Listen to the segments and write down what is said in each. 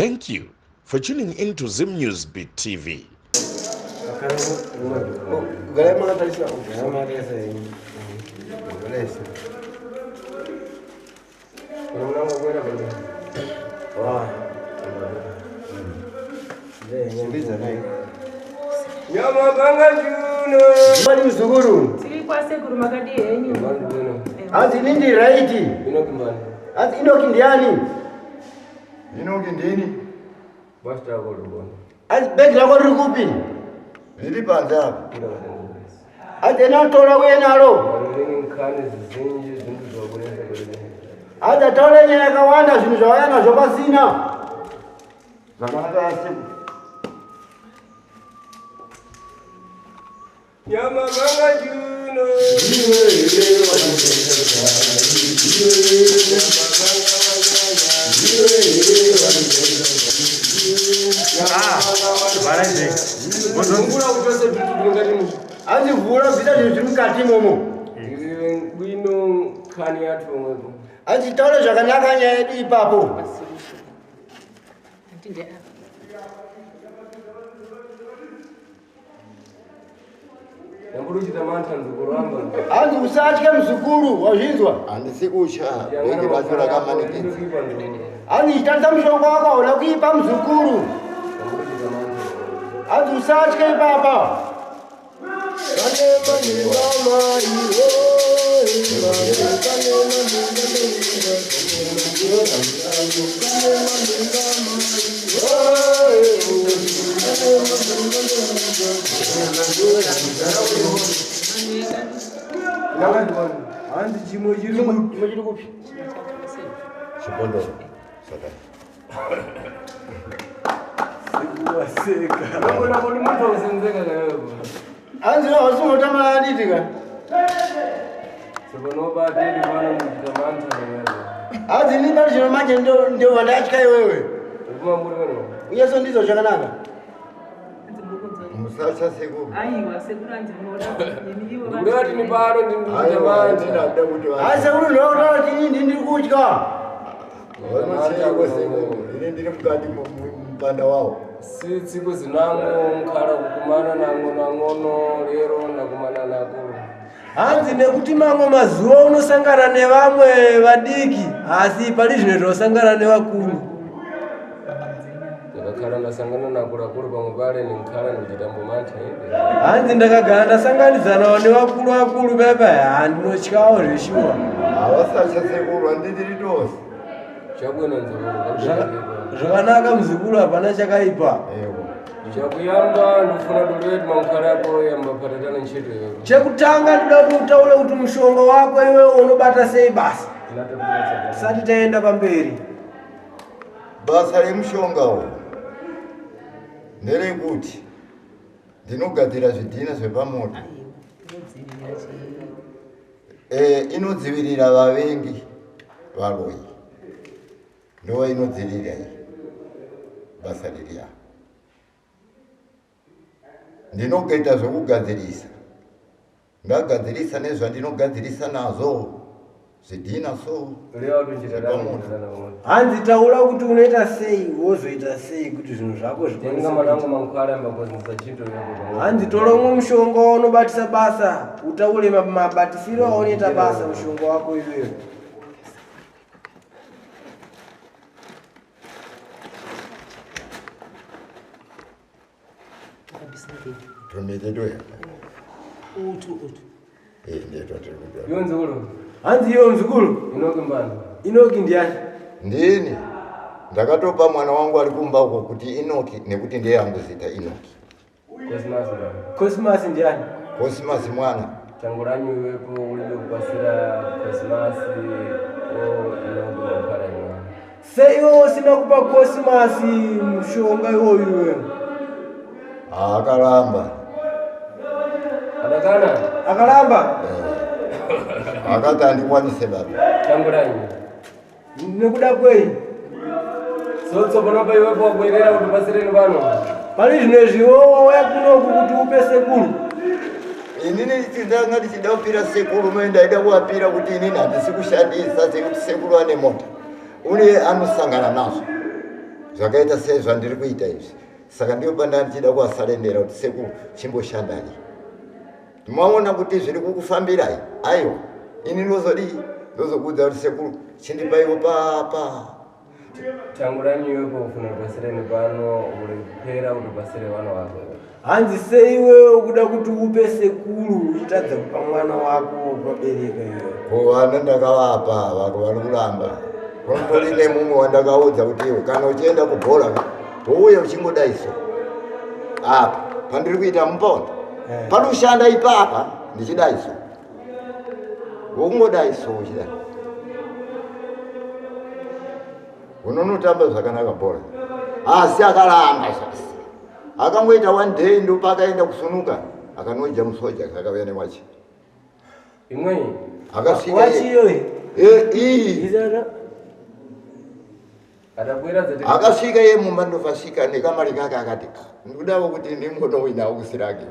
Thank you for tuning in to Zim News Beat TV. Mzukuru. Tiri kwasekuru makadii henyu? Hanzi ini ndiri raiti. Hanzi Inoki ndiani? Inoki ndini. Hanzi bhegi rako riri kupi? Riri panze apa. Hanzi ena tora uye naro. Hanzi ataure nyaya yakawanda zvinhu zvauya nazvo pasina. Zvakanaka asi. Nyama vanga juno. Hanzi vhura bvisa zvinhu zviri mukati imomo. Bwino khani yathu omwepo. Hanzi taura zvakanaka nyaya yedu ipapo. Hanzi usatye muzukuru, wazvinzwa? Handisi kutya, bhegi racho rakamanikidza. Hanzi chitarisa mushonga wako hauna kuipa muzukuru. Hanzi usatye ipapa. Hanzi chimwe chiri kupi? Chibondoro. Saka. Hanzi hausi motama aditi ka? Hanzi ini pari zvino manje ndobva ndatya iwewe. Uyeso ndizvo zvakanaka. Musatya sekuru. Aiwa sekuru hanzi munoda ini ivo Ndikuda kuti pano Aiwa, handina kuda kuti Hanzi sekuru ndinotaura kuti ini ndiri kutya. Vanocheko sekuru. Ini ndiri mukati mupanda wawo. Si tsiku zinango nkhala kukumana nang'ono ang'ono lero ndakumana nakulu. Hanzi nekuti mamwe mazuva unosangana nevamwe vadiki asi pari zvino tinosangana nevakuru. Ndakakhala ndasangana nakuluakulu pamwe pale ninkhala ndikuchitambo mantha inde. Hanzi ndakagara ndasanganidzanawo nevakuru akuru pepa handinotyawo zveshuwa. Havasatya sekuru, handitiri tose. Chabwino nzukuru. Zvakanaka muzukuru, hapana chakaipa. Ewo. Chakuyamba ndikufuna tuleti mankhwala apo yamba patatana ntchito yako. Chekutanga ndoda kuti utaure kuti mushonga wako iwe unobata sei basa tisati taenda pamberi. Basa remushonga uyu nderekuti ndinogadzira zvidhina zvepamoto. Inodzivirira vavengi varoyi. Ndova inodzivirira iyi basa riri apa. Ndinoita zvekugadzirisa. Ndagadzirisa nezvandinogadzirisa nazvo zvidhina so. Hanzi taura kuti unoita sei wozoita sei kuti zvinhu zvako zvikwanise Tenga malango kuita. mankhwala yamba kuzinza ntchito yako. Hanzi tora umwe mushonga waunobatisa basa utaure mabatisiro aunoita basa mushonga wako iwewe. Tumiti tuya. Utu utu. Ndiyo tiri kuita. Iwe nzukuru. Hanzi iwe muzukuru. Inoki mbani. Inoki ndiani? Ndini. Ndakatopa mwana wangu ari kumba uko kuti Inoki nekuti ndiye yangu zita Inoki. Cosmas mbani. Cosmas ndiani? Cosmas mwana. Changuranyu iwepo ulibe kupasira Cosmas o Inoki mankhwala iwe. Sei iwe usina kupa Cosmas mushonga iwoyu iwewe? Akaramba. Adakana? Akaramba? Akati handikwanise baba. Changuranyu. Nekuda kwei? So tsopano pa iwepo wabwerera kuti pasireni pano. Pari zvino izvi iwe wauya kunoku kuti upe sekuru. Inini ndanga ndichida kupira sekuru, mai ndaida kuvapira kuti inini handisi kushandisa sekuti sekuru ane mota. Une anosangana nazvo. Zvakaita sezvandiri kuita izvi. Saka ndiyo pandanga ndichida kuvasalendera kuti sekuru chimboshandai. Maona kuti zviri kukufambirai? Aiwa, ini ndozodii? Ndozokuudza kuti sekuru chindipaiwo papa. Tanguranyi iwepo ufuna kupasire nepano uri kupera kuti upasire vana wako. Hanzi sei iwewe ukuda kuti upe sekuru uchitadza kupa mwana wako wakabereka iwewe? Ko vana ndakavapa vako vari kuramba. Kunotori nemumwe wandakaudza kuti iwe kana uchienda kubhora ka wouya uchingodai so. Apa pandiri kuita muponda. Eh. Panoshanda ipapa ndichidai so. Wongodai so uchidai. Unonotamba zvakanaka bhora. Asi akaramba zvasi. Akangoita one day ndopakaenda kusunuka akanoja musoja akauya newachi. Imweni Akasvika Wachi iyoyi? Eh, iyi. Izana? adabwera dzati Akasvika iye mumba ndofasvika nekamari kake akati "Ah, ndikudawo kuti ndingonowinawo kusirake.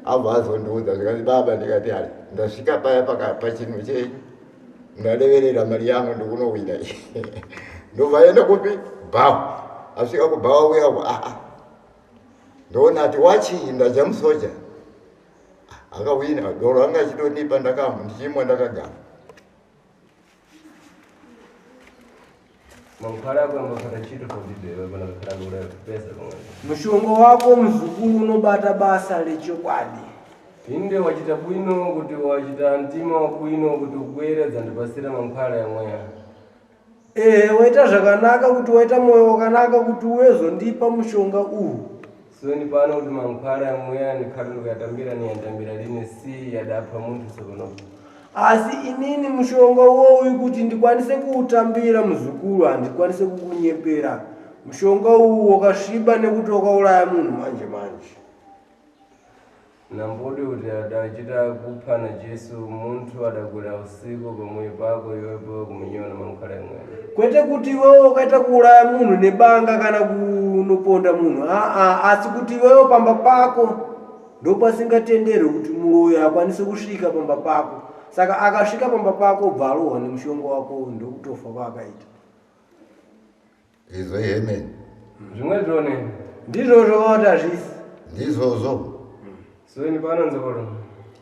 Abva azondiudza zvikati baba ndikati ari ndasvika paya pachinhu chenyu ndareverera mari yangu ndikunowina. Ndobva aenda kupi? Bhawa. Asvika kubhawa uya uko aa ndoona ati wachi ndaja musoja. Akawina doro anga achitonipa ndakamwa ndichimwa ndakagara. Mankhwala ako ambafata ntchito fondibewe pana kakhala ndikuda kupeza pamwe. Mushonga wako muzukuru unobata basa rechokwadi. Inde wachita bwino kuti wachita mtima wabwino kuti ubwere dzandipasira mankhwala yamweya. Ehe, waita zvakanaka kuti waita mwoyo wakanaka kuti uwezondipa mushonga uwu. Soni pano kuti mankhwala yamweya ndikhale ndikuyatambira niyatambira lini si yadapha munthu tsopano. Asi inini mushonga uwoyu kuti ndikwanise kuutambira muzukuru handikwanise kukunyepera. Mushonga uwu wakasviba nekuti wakauraya munhu manje manje. Nambodi kuti adachita kupha na Jesu munthu adagwera usiku pamwe pako iwepo kumenyewa na mankhwala yamweya. Kwete kuti iwewe wakaita kuuraya munhu nebanga kana kunoponda munhu aa, asi kuti iwewe pamba pako ndopasingatenderwi kuti muroyi akwanise kusvika pamba pako. Saka akasvika pamba pako obva arohwa nemushonga wako ndokutofa kwaakaita. Izvo amen. Zvimwe zvone. Ndizvozvo kuti hazvisi. Ndizvozvo. Soni pano nzokolo.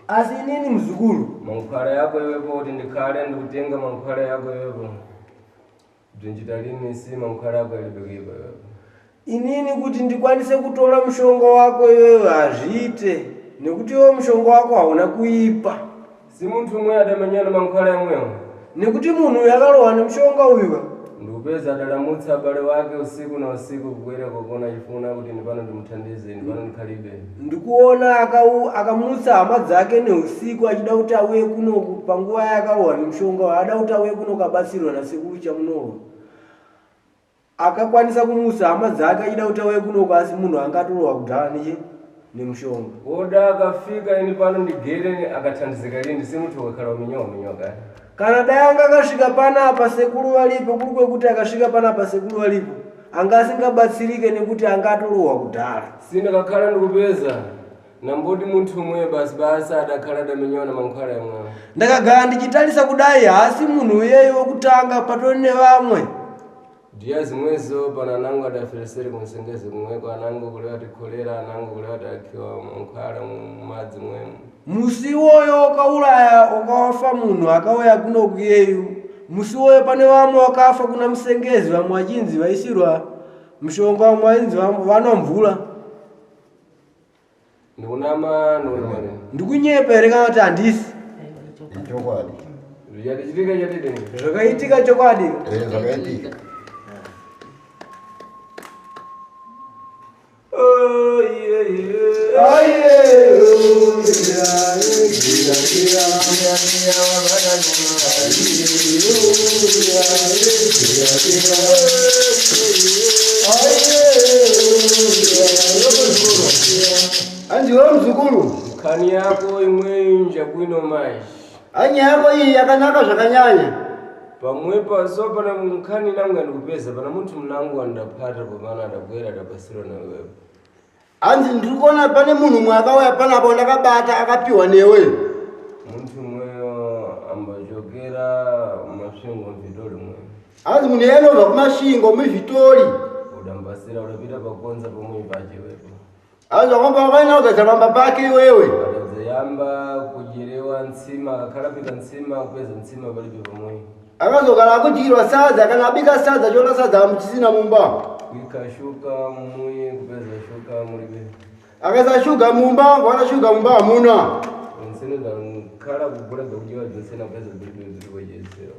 Asi inini muzukuru. Mankhwala yako iwepo kuti ndikhale ndikutenga mankhwala yako iwepo. Bzinchita lini si mankhwala yako yalibe kuipa iwepo. Inini kuti ndikwanise kutora mushonga wako iwewe hazviite nekuti iwe mushonga wako hauna kuipa. Si munthu umwe adamenyana mankhwala yamwewo. Nekuti munhu uyu akarohwa nemushonga uyu. Ndikupeza adalamutsa abale wake usiku na usiku kubwera kokona chifuna kuti ndipano ndimuthandize ndipano ndikhalibe. Ndikuona akamutsa hama dzake neusiku achida kuti auye kunoku panguva yaakarohwa nemushonga uyu ada kuti auye kunoku abatsirwe nasekuru Chamunorwa. Akakwanisa kumutsa hama dzake achida kuti auye kunoku asi munhu anga atorohwa kudhara nechi nemushonga. Woda akafika ini pano ndigere akathandizika lini si munthu wakakhala umenyowa umenyowa kale. Kana dai anga akasvika panapa sekuru varipo kuri kwekuti akasvika panapa sekuru varipo anga asingabatsirike nekuti anga atorohwa kudhara. Si ndakakhala ndikupeza namboti munthu umwe basi basi adakhala adamenyowa na mankhwala yamwewo. Ndakagara ndichitarisa kudai haasi munhu iyeyo wekutanga patori nevamwe. Ndiya zimwezo pana anango adaferesere kumsengeze kumweko anango kulewa tikholera anango kulewa takhiwa mankhwala mumadzi mwemo. Musi iwoyo wakauraya wakafa munhu akauya kunoku iyeyu. Musi iwoyo pane vamwe wakafa kuna Musengezi vamwe vachinzi vaisirwa mushonga vamwe vainzi vanwa mvura. Ndikunama ndikunama. Ndikunyepa here kana kuti handisi? Ichokwadi. Zvichatichitika chatidini? Zvakaitika chokwadi. Zvakaitika. Hanzi iwe muzukuru. Nkhani yako imweyi njabwino mayi. Hanya yako iyi yakanaka zvakanyanya. Pamwepo so pana nkhani nangu yandikupeza pana munthu mnangu andaphata popana adabwera adapasirwa na iwepo. Hanzi ndiri kuona pane munhu umwe akauya panapa ndakabata akapiwa newe. Munthu umweyo ambachokera Masvingo mvidoli mweyo. Hanzi munhu iye anobva kuMasvingo muzvitori. Udambasira udapita pakonza pomwe pache wepo. Hanzi wakwamba wakaenda kugadzira pamba pake iwewe. Adadzayamba kudyerewa ntsima akakhala bika ntsima kupeza ntsima palibe pomwe. Akazogara akudyirwa sadza kana abika sadza chiona sadza hamuchisina mumba. Kuika shuka mumuyi kupeza shuka mulibe. Akaisa shuga mumba vaona shuga mumba hamuna. Nsene ndakhala kugula zvekudyiwa zvese napeza zviripo zviri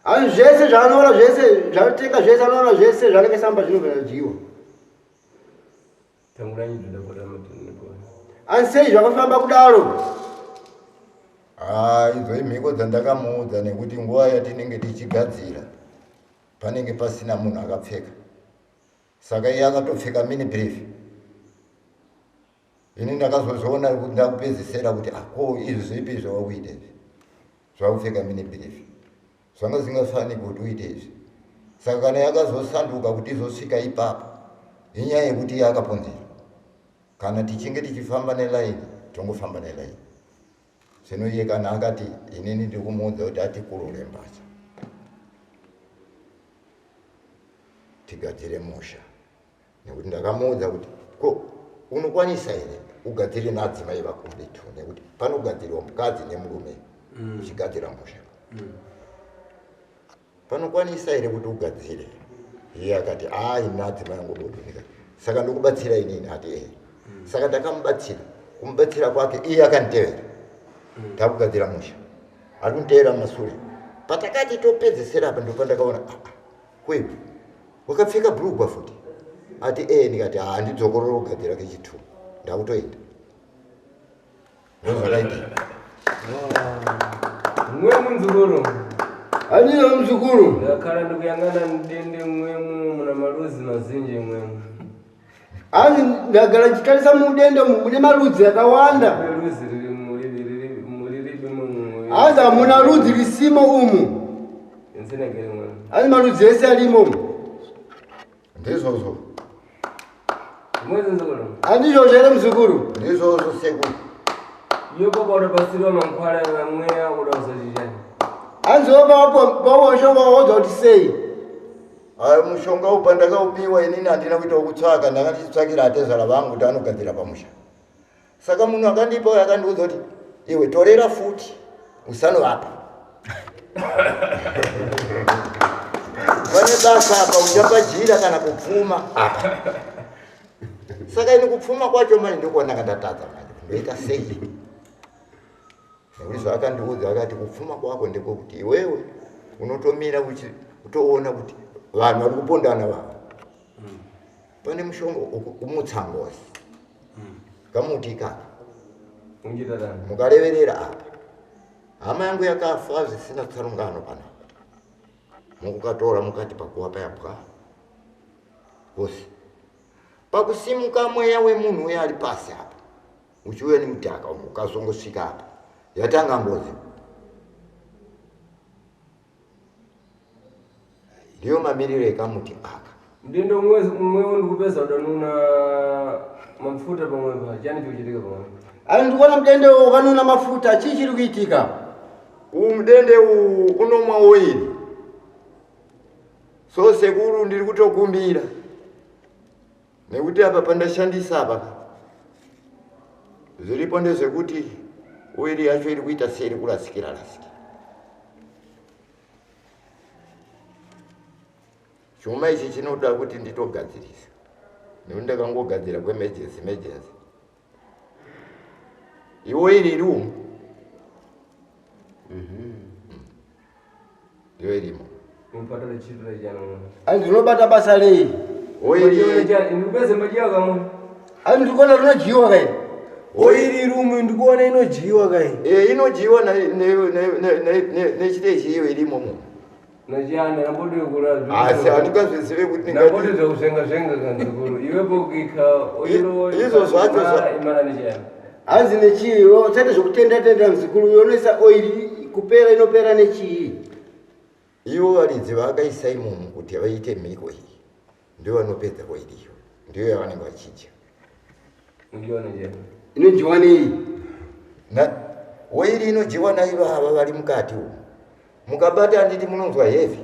Hanzi zvese zvaanoona zvese zvaanotenga zvese anoona zvese zvaanenge samba zvinobva zvadyiwa. Tanguranyi zvidakota matiniko. Hanzi sei zvakafamba kudaro? Haa idzo imhiko dzandakamuudza nekuti nguva yatinenge tichigadzira panenge pasina munhu akapfeka saka iye akatopfeka mini brief ini ndakazozviona kuti ndakupedzisira kuti ah, ko izvi zvipi zvawakuita izvi zvakupfeka mini brief zvanga zvingafaniki kuti uite izvi saka kana yakazosanduka kuti izosvika ipapo inyaya yekuti iye akaponzera kana tichinge tichifamba nelaini tongofamba nelaini zvino iye kana akati inini ndiri kumuudza kuti atikurure mbatya tigadzire musha nekuti ndakamuudza kuti ko unokwanisa here ugadzire naadzimai vako muri two nekuti panogadzirwa mukadzi nemurume uchigadzira musha panokwanisa here kuti ugadzire iye akati aa ini adzimai angu bodo ndikati saka ndokubatsira inini ati ehe saka ndakamubatsira kumubatsira kwake iye akanditevera takugadzira musha ari kunditevera mumasure patakati topedzesera apa ndopandakaona ah, ah, kwewe wakapfeka bhurugwa futi ati ee ndikati haa ndidzokorora kugadzira kechitwo ndakutoenda ndozvakaitika Mwe munzukuru. Handizo muzukuru. Ndakhala ndikuyang'ana mdende mwemu muna maluzi mazinji mwemu. Hanzi ndagara ndichitarisa mudende umu mune marudzi akawanda. Luzi riri muliri muliribe mumwe. Hanzi hamuna rudzi risimo umu. Nsinagere mwemu. Hanzi marudzi ese arimo umu. Ndizvozvo. Mwezi nzukuru. Handizvozvo here muzukuru? Ndizvozvo sekuru. Iyo baba udabatsirwa mankwala vamweya uda kuzochichani. Hanzi wopa mushonga waudza kuti sei? Ayo mushonga upa ndakaupiwa inini handina kuita wokutsvaka ndanga ndichitsvakira atezvara vangu kuti anogadzira pamusha. Saka munhu akandipa uyo akandiudza kuti iwe torera futi usanovapa. Pane basa apa uchapajira kana kupfuma apa. Saka ini kupfuma kwacho manje ndokuona ndatadza manje ndoita sei? Nekuti zvaakandiudza akati kupfuma kwako ndekwekuti iwewe unotomira utoona kuti vanhu vari kupondana vava. Pane mushonga ukumutsa ngozi. Kamuti ikaka. Mukareverera apa. Hama yangu yakafa zvisina tsarungano panapa. Mukukatora mukati pakuwa payabwa. Kosi. Pakusimuka mweya wemunhu uya ari pasi apa. Uchiuya nemudhaka umu ukazongosvika apa. Yatanga ngozi. Ndiyo mamiriro ekamuti aka. Mdindo mwewo ndikupeza udanuna mafuta pamwe pa chani chikuchitika pamwe. Ani ndikuona mudende wakanuna mafuta chii chiri kuitika? Uwu mudende uwu unomwa oil. So sekuru ndiri kutokumbira. Nekuti apa pandashandisa apa zviripo ndezvekuti oil yacho iri kuita seiri kurasikira rasikira. Chuma ichi chinoda kuti nditogadzirisa. Nekuti ndakangogadzira kweemergency emergency. Iwo iri iri umu. Ndiyo irimo. Mupatale chitira chano. Hanzi ndinobata basa rei? Oiri Ndikupeze majiwa kamwe. Hanzi ndikuona rinodyiwa kai? Oiri rumu ndikuona inodyiwa kai. Eh inodyiwa nechitechi iyo irimo mu. Nachiyanda nambodi kula. Asi handingazvizive kuti Nambodi zvakuzenga zenga kanzukuru. Iwe pokika oiro. Izvo zvacho imana nechiyanda. Hanzi nechii? Usaite zvekutenda tenda muzukuru unoisa oiri kupera inopera nechii? Ivo varidzi vaakaisa imomo kuti vaite mhiko iyi ndivo vanopedza oiri iyo ndiyo yavanenge vachidya. Inodyiwa nei? Oiri inodyiwa naivava vari mukati umu. Mukabata handiti munonzwa heavy.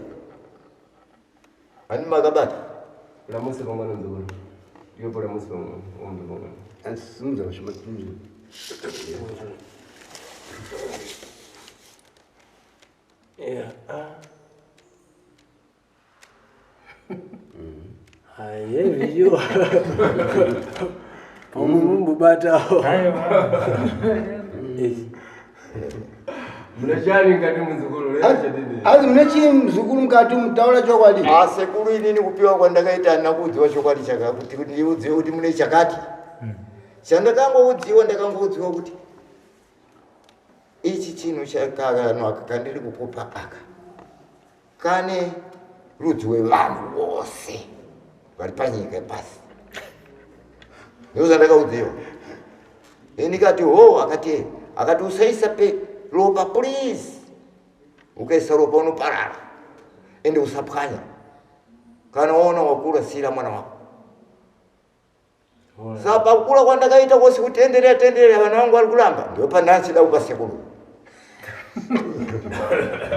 Ani makabata? Pulamusi pang'ono mzukulu. Iyo pulamusi pang'ono, umbe pang'ono. Simudza vashoma. Yeah. Hayi viyo. Pamwe mumbobatawo. Muna chani ngati muzukulu lero chadidi. Azi mune chii muzukuru mukati mutaura chokwadi? Asekuru, inini kupiwa kwandakaita handina kuudziwa chokwadi chakakuti kuti ndiudziwe kuti mune chakati. Chandakangoudziwa, ndakangoudziwa kuti ichi chinhu chakakanwa kandiri kukupa aka kane rudzi rwevanhu vose vari panyika yepasi. Ndizvo zvandakaudziwa. Ndikati ho, akati akati usaisa pe ropa please, ukaisa ropa unoparara, ende usapwanya. Kana waona wakura, siyira mwana wako. Saka pakukura kwandakaita kwose, kutenderera tenderera, vana vangu vari kuramba, ndo pandachida kupa sekuru.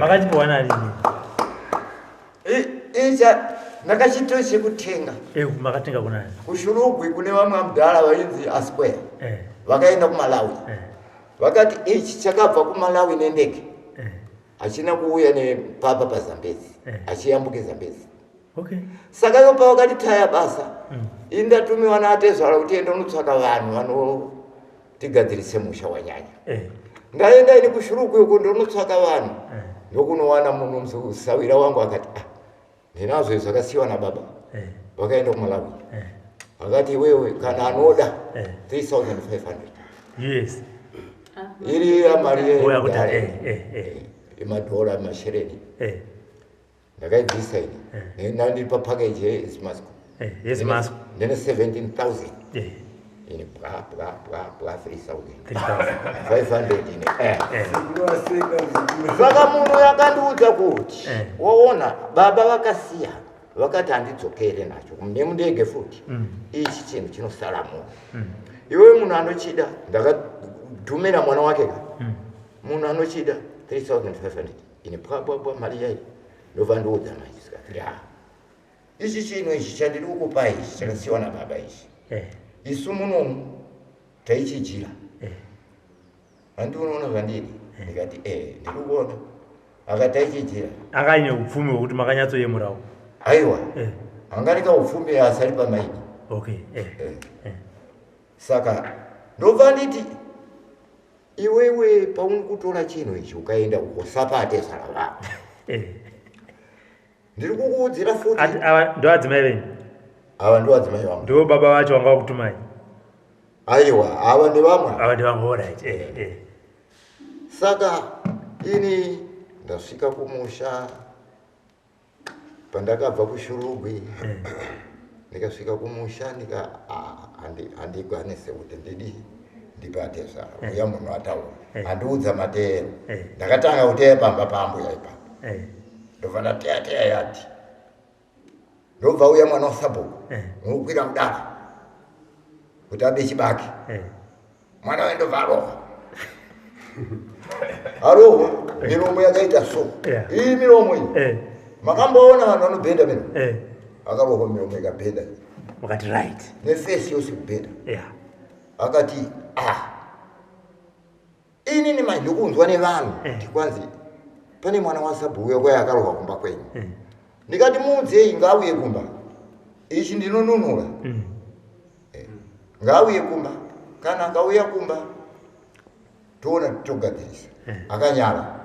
Makachipiwa narini? Icha ndakachito chekutenga. Makatenga kunani? KuShurugwi kune vamwe mudhara vainzi Asquare. Vakaenda kuMalawi. Vakati ichi chakabva kuMalawi nendege. Hachina kuuya nepapa paZambezi. Achiyambuke Zambezi. Saka ivo pavakati taya basa, ini ndatumiwa naatezvara kuti enda unotsvaka vanhu vanotigadzirise musha wanyanya. Ndaenda ini kuShurugwi uko, ndonotsvaka vanhu. Ndokunowana munhu musawira wangu akati, ah, ndinazvo izvi zvakasiyiwa nababa. Vakaenda kuMalawi. Akati iwewe kana anoda 3500. Yes. Iri yamari. Oya kuti yemadhora, mashereni. Ndakaibvisa ini. Ndandiri papackage yeZimasco. YeZimasco. Ndine 17,000. Ini bwa bwa bwa bwa 3000. 3000. 500 ine. Waseka muzukuru. Saka munhu yakandiudza kuti waona baba vakasiya vakati handidzokere nacho nemundege futi. Ichi chinhu chinosara munhu. Iwe munhu anochida, ndakadhumira mwana wake ka. Munhu anochida 3500, ine bwa bwa bwa mari yai. Ndobva ndiudza manje, sikati ya ichi chinhu ichi chandiri kukupa ichi chakasiyiwa nababa ichi. Isu munomu taichijira. Handi unoona zvandiri? Ndikati ndiri kuona. Akati taichijira. Akaine upfumi hwekuti makanyatsoyemurawo? Aiwa. Angarika upfumi asari pamaini. Okay. Saka ndobva nditi iwewe pauri kutora chinhu ichi ukaenda ukosapa atezvara vako. Ndiri kukuudzira futi. Ati ava ndo adzimai venyu? Ava ndo adzimai vangu. Ndo baba vacho vanga vakutumai? Aiwa, ava ndevamwe. Ava ndevamwe, alright. Saka ini ndasvika kumusha pandakabva kuShurugwi. Ndikasvika kumusha ndika ah, handikwanise kuti ndidi ndipe atezvara. Uya munhu ataura. Handiudza mateero. Ndakatanga kuteya pamba pambuya ipapo. Ndobva ndateya teya yati. Ndobva uya mwana wasabhuku. Unokwira mudaka kuti abe chibake. Mwana we ndobva arohwa. Arohwa, miromo yakaita so. Iyi miromo iyi. Makamboona vanhu vanobhenda miromo? Akarohwa miromo ikabhenda. Wakati right. Neface yose kubhenda. Akati ah, inini mai ndokunzwa nevanhu kuti kwanzi pane mwana wasabhuku uya kwai akarohwa kumba kwenyu. Ndikati muudzei ngauye kumba, ichi ndinonunura. Ngauye kumba, kana akauya kumba toona togadzirisa. Akanyara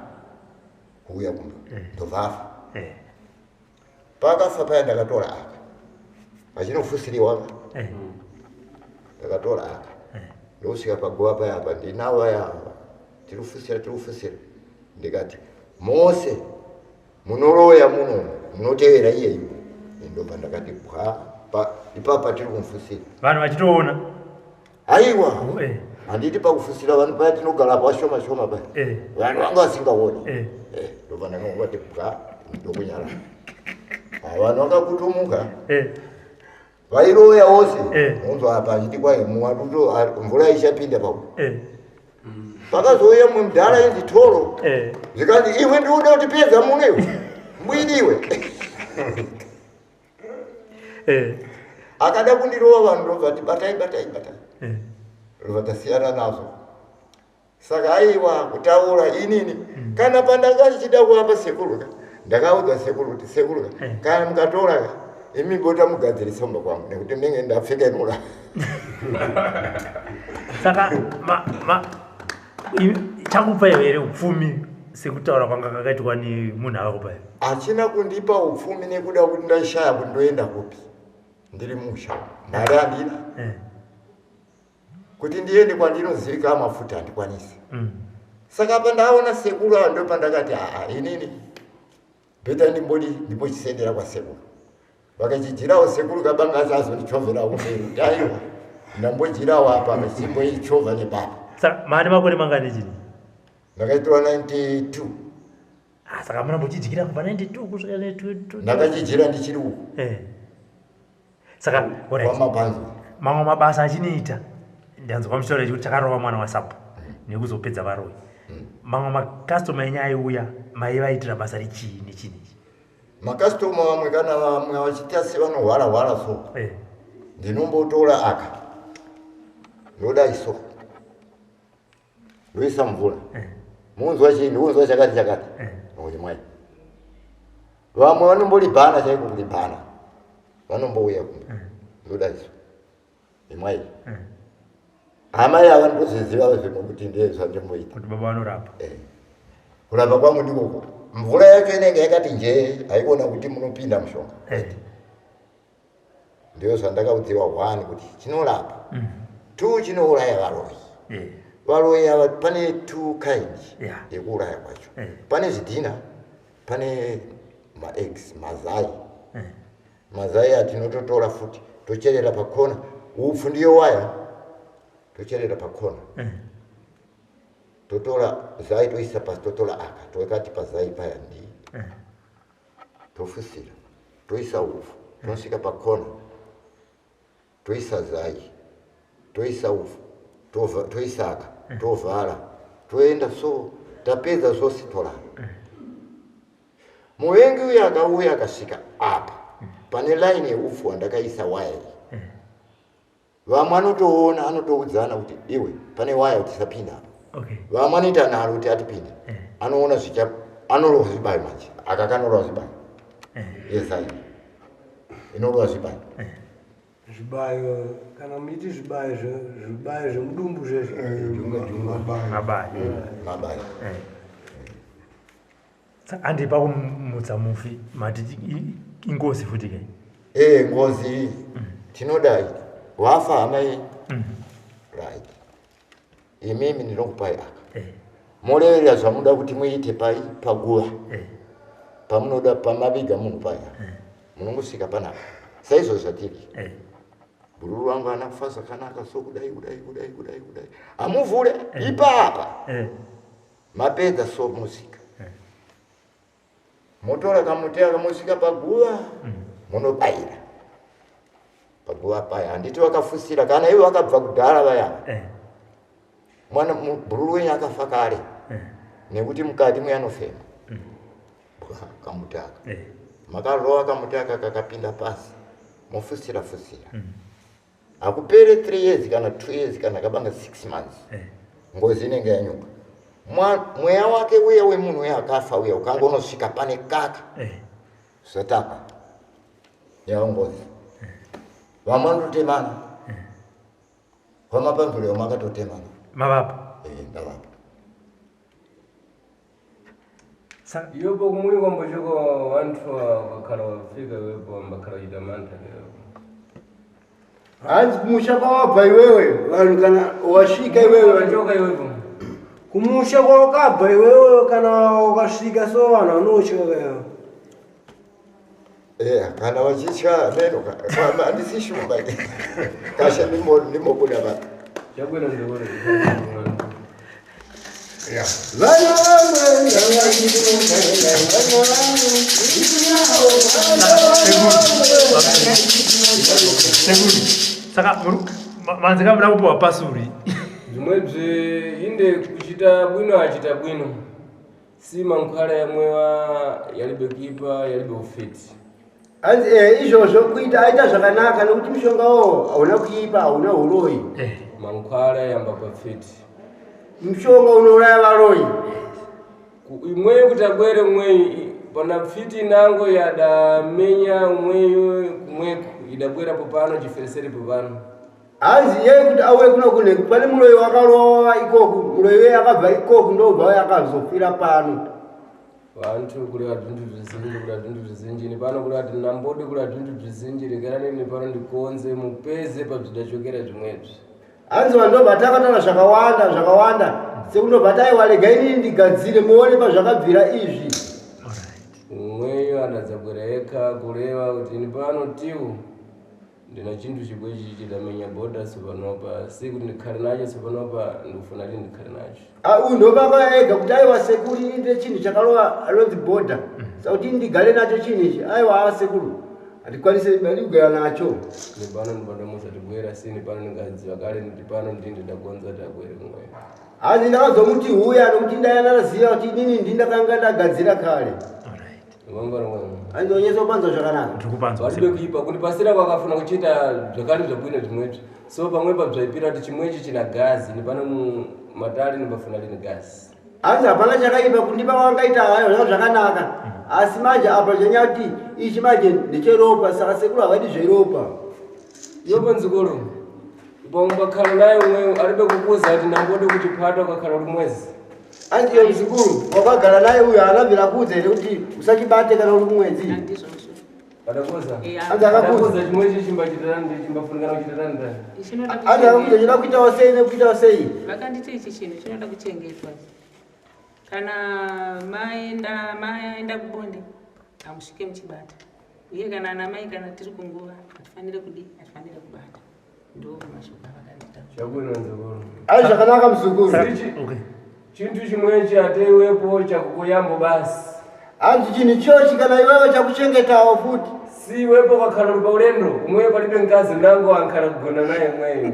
kuuya kumba, ndobva afa. Paakafa paya ndakatora aka achinofusiriwa. Ndakatora aka ndosvika paguva paya, apa ndinavo aya, tirikufusira, tirikufusira. Ndikati mose munoroya muno munotevera iyeyu. Ndobva ndakati bwa ipapa tiri kumufusira. Vanhu vachitoona? Aiwa. Oh. Handiti pakufusira vanhu paya tinogara pashoma shoma paya. Vanhu vanga vasingaoni. Ndobva ndakangoti bwa, ndokunyara. Ah, vanhu vakakutumuka. Vairoya vose. Unzwa apa achiti kwai muwatuto mvura ichapinda pako. Pakazouya mumwe mudhara inzi Toro. Zvikanzi iwe ndikuda kutipedza muno iwe mbwidi iwe. Akada kundirova, vanhu ndobva ti batai, batai, batai. Ndobva tasiyana nazvo. Saka aiwa, kutaura inini, kana pandanga ndichida kuvapa sekuru ka, ndakaudza sekuru kuti, "Sekuru ka, kana mukatora ka, imi bota mugadzirisa kumba kwangu, nekuti ndinenge ndapfekenura." Saka chakupa iwe here upfumi sekutaura kwanga kakaitwa nemunhu akakupa iwe? Hachina kundipa upfumi nekuda kuti ndaishaya kuti ndoenda kupi. Ndiri musha, mari handina. Kuti ndiende kwandinozivika mafuta handikwanisi. Saka pandaona sekuru ava, ndo pandakati, "Aa, inini better ndimbodi ndimbochisendera kwasekuru." Vakachijirawo sekuru kabanga, azondichovherawo kumberi kuti aiwa, ndambojirawo apa, vachimboichovha nepapa. Saka maane makore mangani chini? Ndakaitora 92. Ah, saka muna mbochidyira kubva 92 kusvika 92? Ndakachijira ndichiri uku. Saka alright. Kwamapanzo. Mamwe mabasa achinoita, ndanzwa muchitaura chekuti chakarova mwana wasapo nekuzopedza varoyi. Mamwe makastoma enyu aiuya, maivaitira basa rechii nechii nechi? Makastoma vamwe, kana vamwe vachiita sevanohwara hwara so, ndinombotora aka, ndodai so, ndoisa mvura. "Munzwa chii?" "Ndikunzwa chakati chakati." Nokuti vamwe vanombolibhana chaiko, kulibhana, vanombouya kumba, ndodai so, imwai. Amai ava ndozviziva zvimwe kuti ndiye zvandimboita. Kuti baba vanorapa. Kurapa kwangu ndikoko. Mvura yacho inenge yakati njee, haikona kuti munopinda mushonga. Ndiyo zvandakaudziwa, one, kuti chinorapa, two, chinouraya varoyi. Varoyi ava pane two kind yekuuraya kwacho. Pane zvidhina, pane maeggs, mazai. Mazai atinototora futi, tocherera pakona. Upfu ndiyo waya, tocherera pakona. Totora zai, toisa pasi, totora aka, tokati pazai paya, ndi tofusira, toisa upfu, tosvika pakona, toisa zai, toisa upfu, toisa aka, tovhara, toenda. So tapedza zvose, torara. Muvengi uyu akauya, akasvika apa pane laini yeupfu wandakaisa waya iyi, vamwe anotoona, anotoudzana kuti, "Iwe, pane waya, tisapinda apa." Vamwe anoita nharo kuti atipinde. Anoona zvicha, anorova zvibayo. Manje aka kanorova zvibayo. Yezai inorova zvibayo. Zvibayo, kana muchiti zvibayo, zvibayo zvemudumbu zvezvo? Mabayo. Mabayo. Saka handi pakumutsa mufi mati ingozi futi ke? E, ngozi tinodai, wafa hama yenyu, right, imimi ndinokupai aka. Moreverera zvamuda kuti muite pai paguva. Pamunoda, pamaviga munhu paya, munongosvika panapa saizvo zvatiri. "Bhururu wangu haana kufa zvakanaka, so kudai, kudai, kudai, kudai, kudai." Hamuvhure ipapa. Mapedza so, musvika, motora kamuti aka, mosvika paguva, munobayira paguva paya. Handiti vakafusira kana ivo vakabva kudhara vaya? Mwana bhururu wenyu akafa kare. Nekuti mukati muyanofema bwa kamuti aka. Makarova kamuti aka, kakapinda pasi, mofusira fusira. Hakupere 3 years kana 2 years kana kabanga 6 months, ngozi inenge yanyuka. Mweya wake uya wemunhu uya akafa uya ukangonosvika pane kaka, zvatapa yava ngozi. Vamwe vanototemana kwamapanzuro, vamwe akatotemana. Mavapa? Eh, ndavapa. Saka Iyopo kumwe kwambochoka vantu vakakhala wafika iwepo, ambakhala kuita mantha iwepo. Hanzi kumusha kwawabva iwewe, vanhu kana wasvika iwewe Wachoka iwepo. Kumusha kwawakabva iwewe, kana ukasvika so, vanhu vanotya kaya? Eh, kana vachitya meno, handisi shumba kasha, ndimbobuda pa. Chakwena ndikore. Vana vamwe. Sekuru, saka manzi kamuda kupiwa pasuri? Zvimwebzi inde kuchita bwino, achita bwino, si mankhwala yamwewa yalibe kuipa, yalibe ufiti. Hanzi izvozvo kuita aita zvakanaka nekuti mushonga uwo hauna kuipa, hauna uroyi. Mankhwala yamba pafiti. Mushonga unouraya varoyi. Imweyo kuti abwere mweyo pana pfiti inango yadamenya mweyo kumweko idabwera popano chifereseri popano. Hanzi yeye kuti auye kuno kunhengo pane muroyi wakarova ikoku, muroyi weye akabva ikoku ndobva akazofira pano. Vantu kureva zvintu zvizinji, kureva zvintu zvizinji ni pano kureva kuti nambodi kureva zvintu zvizinji regerani ni pano ndikonze mupeze pazvidachokera zvimwezvi. Hanzi vanhu ndobva takataura zvakawanda zvakawanda sekundobva taiwa regai inini ndigadzire muone pazvakabvira izvi. Umweyo adadzabwera eka kureva kuti ini pano tiwu ndina chintu chibwechi chidamenya bhodha sopanopa si kuti ndikhale nacho sopanopa ndikufuna ti ndikhale nacho. Uyu ndobaba ega kuti aiwa sekuru ini ndine chinhu chakarova anonzi bhodha saka kuti ndigare nacho chinhu ichi aiwa a sekuru handikwanise kugara nacho. Ni pano ndipano musatibwera si ni pano ndingadziva kale ndi pano ndi ndidagonza kuti abwere kumweyo. Hanzi ndakazomuti huya nokuti ndayanaziva kuti inini ndindakanga ndagadzira kare. Hanzi onyesa kupanzwa zvakanaka. Ndiri kupanzwa. Palibe kuipa kundipasira kwakafuna kuchita zvakare zvabwino zvimwezvi so pamwe pabzaipira kuti chimwechi china gazi ni pano matali nipafuna lini gazi. Hanzi hapana chakaipa kundipa wangaita hayo zvanga zvakanaka asi manje apa chanyaya kuti ichi manje ndecheropa saka sekuru havadi zveropa. Iyopo nzikuru paungakhala naye umwe alibe kukuza kuti nambodi kuchiphata ukakhala uli mwezi. Hanzi iyo muzukuru wakagara naye uyu haana bvira kuudza here kuti usachibate kana uri kumwedzi? Handizvozvo. Adakuza. Hanzi akakuudza. Adakuza chimwechi chimbachitarandi chimbafunikana kuchitarandi. Chinoda Hanzi akakuudza chida kuitawo sei nekuitawo sei? Vakanditi ichi chinhu chinoda kuchengetwa. Kana maenda kubonde hamusvike muchibata. Uye kana ana mai kana tiri kunguva hatifanire kudii, hatifanire kubata. Ndo mashoko avakanditaura. Chabwino nzikuru. Ai zvakanaka muzukuru. Chintu chimwechi ateiwepo chakukuyambo basi. Hanzi chinhu chochi kana iwewe chakuchengetawo futi. Si iwepo kakhala uli paulendo umweyo palibe mkazi nango ankhala kugona naye mweyo.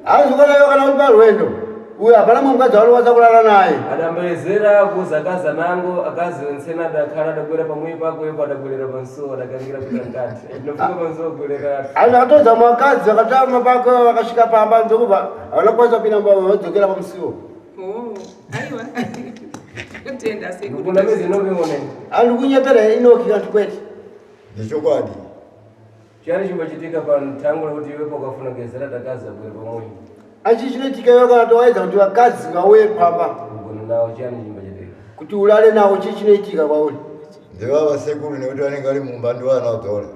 Hanzi kana iwe kana uri parwendo uyu hapana mumwe mukadzi waunokwanisa kulala naye. Adambayezera kuza akazi nango akazi wensena adakhala adagwera pamweyo pako ipo adagwerera pansuwo adakangira kuita mkati. Ndinofika pansuwo kugwerera. Hanzi akatodza mukadzi vakatama pako vakasvika pamba ndokubva havana kukwanisa kupinda mumba vadzokera pamusiwo. Oh, aiwa. Tenda sekuru. Ndikuna mezi inoke ngone. Handi kunyepera Inoki kanti kwete. Ndechokwadi. Chiyani chimbachitika panthango lekuti iwepo ukafuna kugezera takazi abwere pamweyo. Achi chinoitika iwe kana towaedza kuti vakadzi vauye pamba. Kugona nawo chiyani chimbachitika. Kuti ulale nawo chii chinoitika kwauri? Ndevava sekuru nekuti vanenge vari mumba ndovanodzora.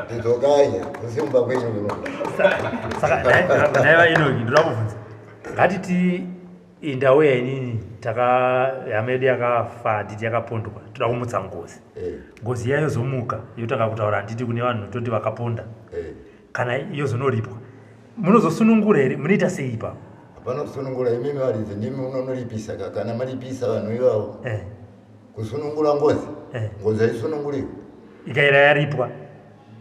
Ndidzokai kusi mumba kwenyu kuno. Saka naiva Inoki ndoda kubvunza. Ngatiti indauya inini taka hama yedu yakafa handiti yakapondwa toda kumutsa ngozi. Ngozi iya yozomuka yotanga kutaura handiti kune vanhu toti vakaponda. Kana yozonoripwa. Munozosunungura here? Munoita sei ipapo? Hapana kusunungura imimi varidzi ndimi munonoripisa kana maripisa vanhu ivavo. Kusunungura ngozi. Ngozi haisununguriwi. Ikaira yaripwa.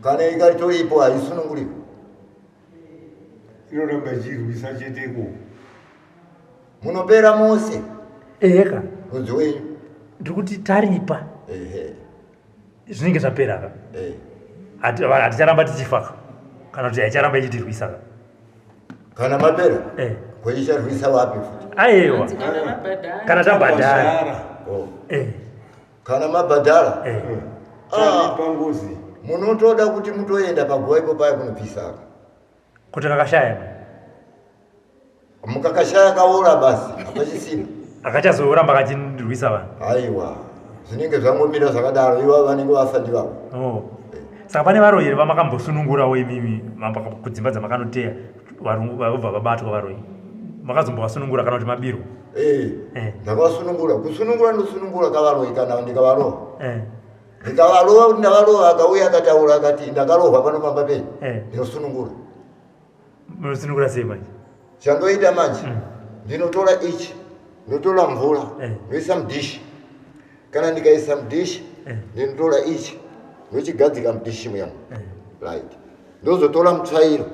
Kana ikatoripwa haisununguriwi. Inoramba ichirwisa cheteko. Munopera mose. Eka. Rudzi wenyu. Ndiri kuti taripa. Zvinenge zvapera ka. Haticharamba tichifa ka. Kana kuti haicharamba ichitirwisa ka. Kana mapera? Koicharwisa wapi futi? Aiwa. Kana mabhadhara. Kana tabhadhara. Oh. Kana mabhadhara? Taripa ngozi. Munotoda kuti mutoenda paguva ipo paya kunopisa ka. Kuti kakashaya. Mukakashaya kaora basi, hapachisina. Akachazoramba kachirwisa vanhu. Aiwa. Zvinenge zvangomira zvakadaro, ivo vanenge vafa ndivavo. Oh. Saka pane varoyi here vamakambosunungurawo imimi kudzimba dzamakanoteya vabva vabatwa varoyi? Makazombovasunungura kana kuti mabirwa? Ndakavasunungura. Kusunungura ndosunungura kavaroyi kana ndikavarova. Ndikavarova kuti ndavarova akauya akataura akati ndakarohwa pano pamba penyu. Ndinosunungura. Munosunungura sei manje? Chandoita manje, ndinotora ichi, ndotora mvura, ndoisa mudhishi. Kana ndikaisa mudhishi, ndinotora ichi, ndochigadzika mudhishi muya. Right. Ndozotora mutsvairo.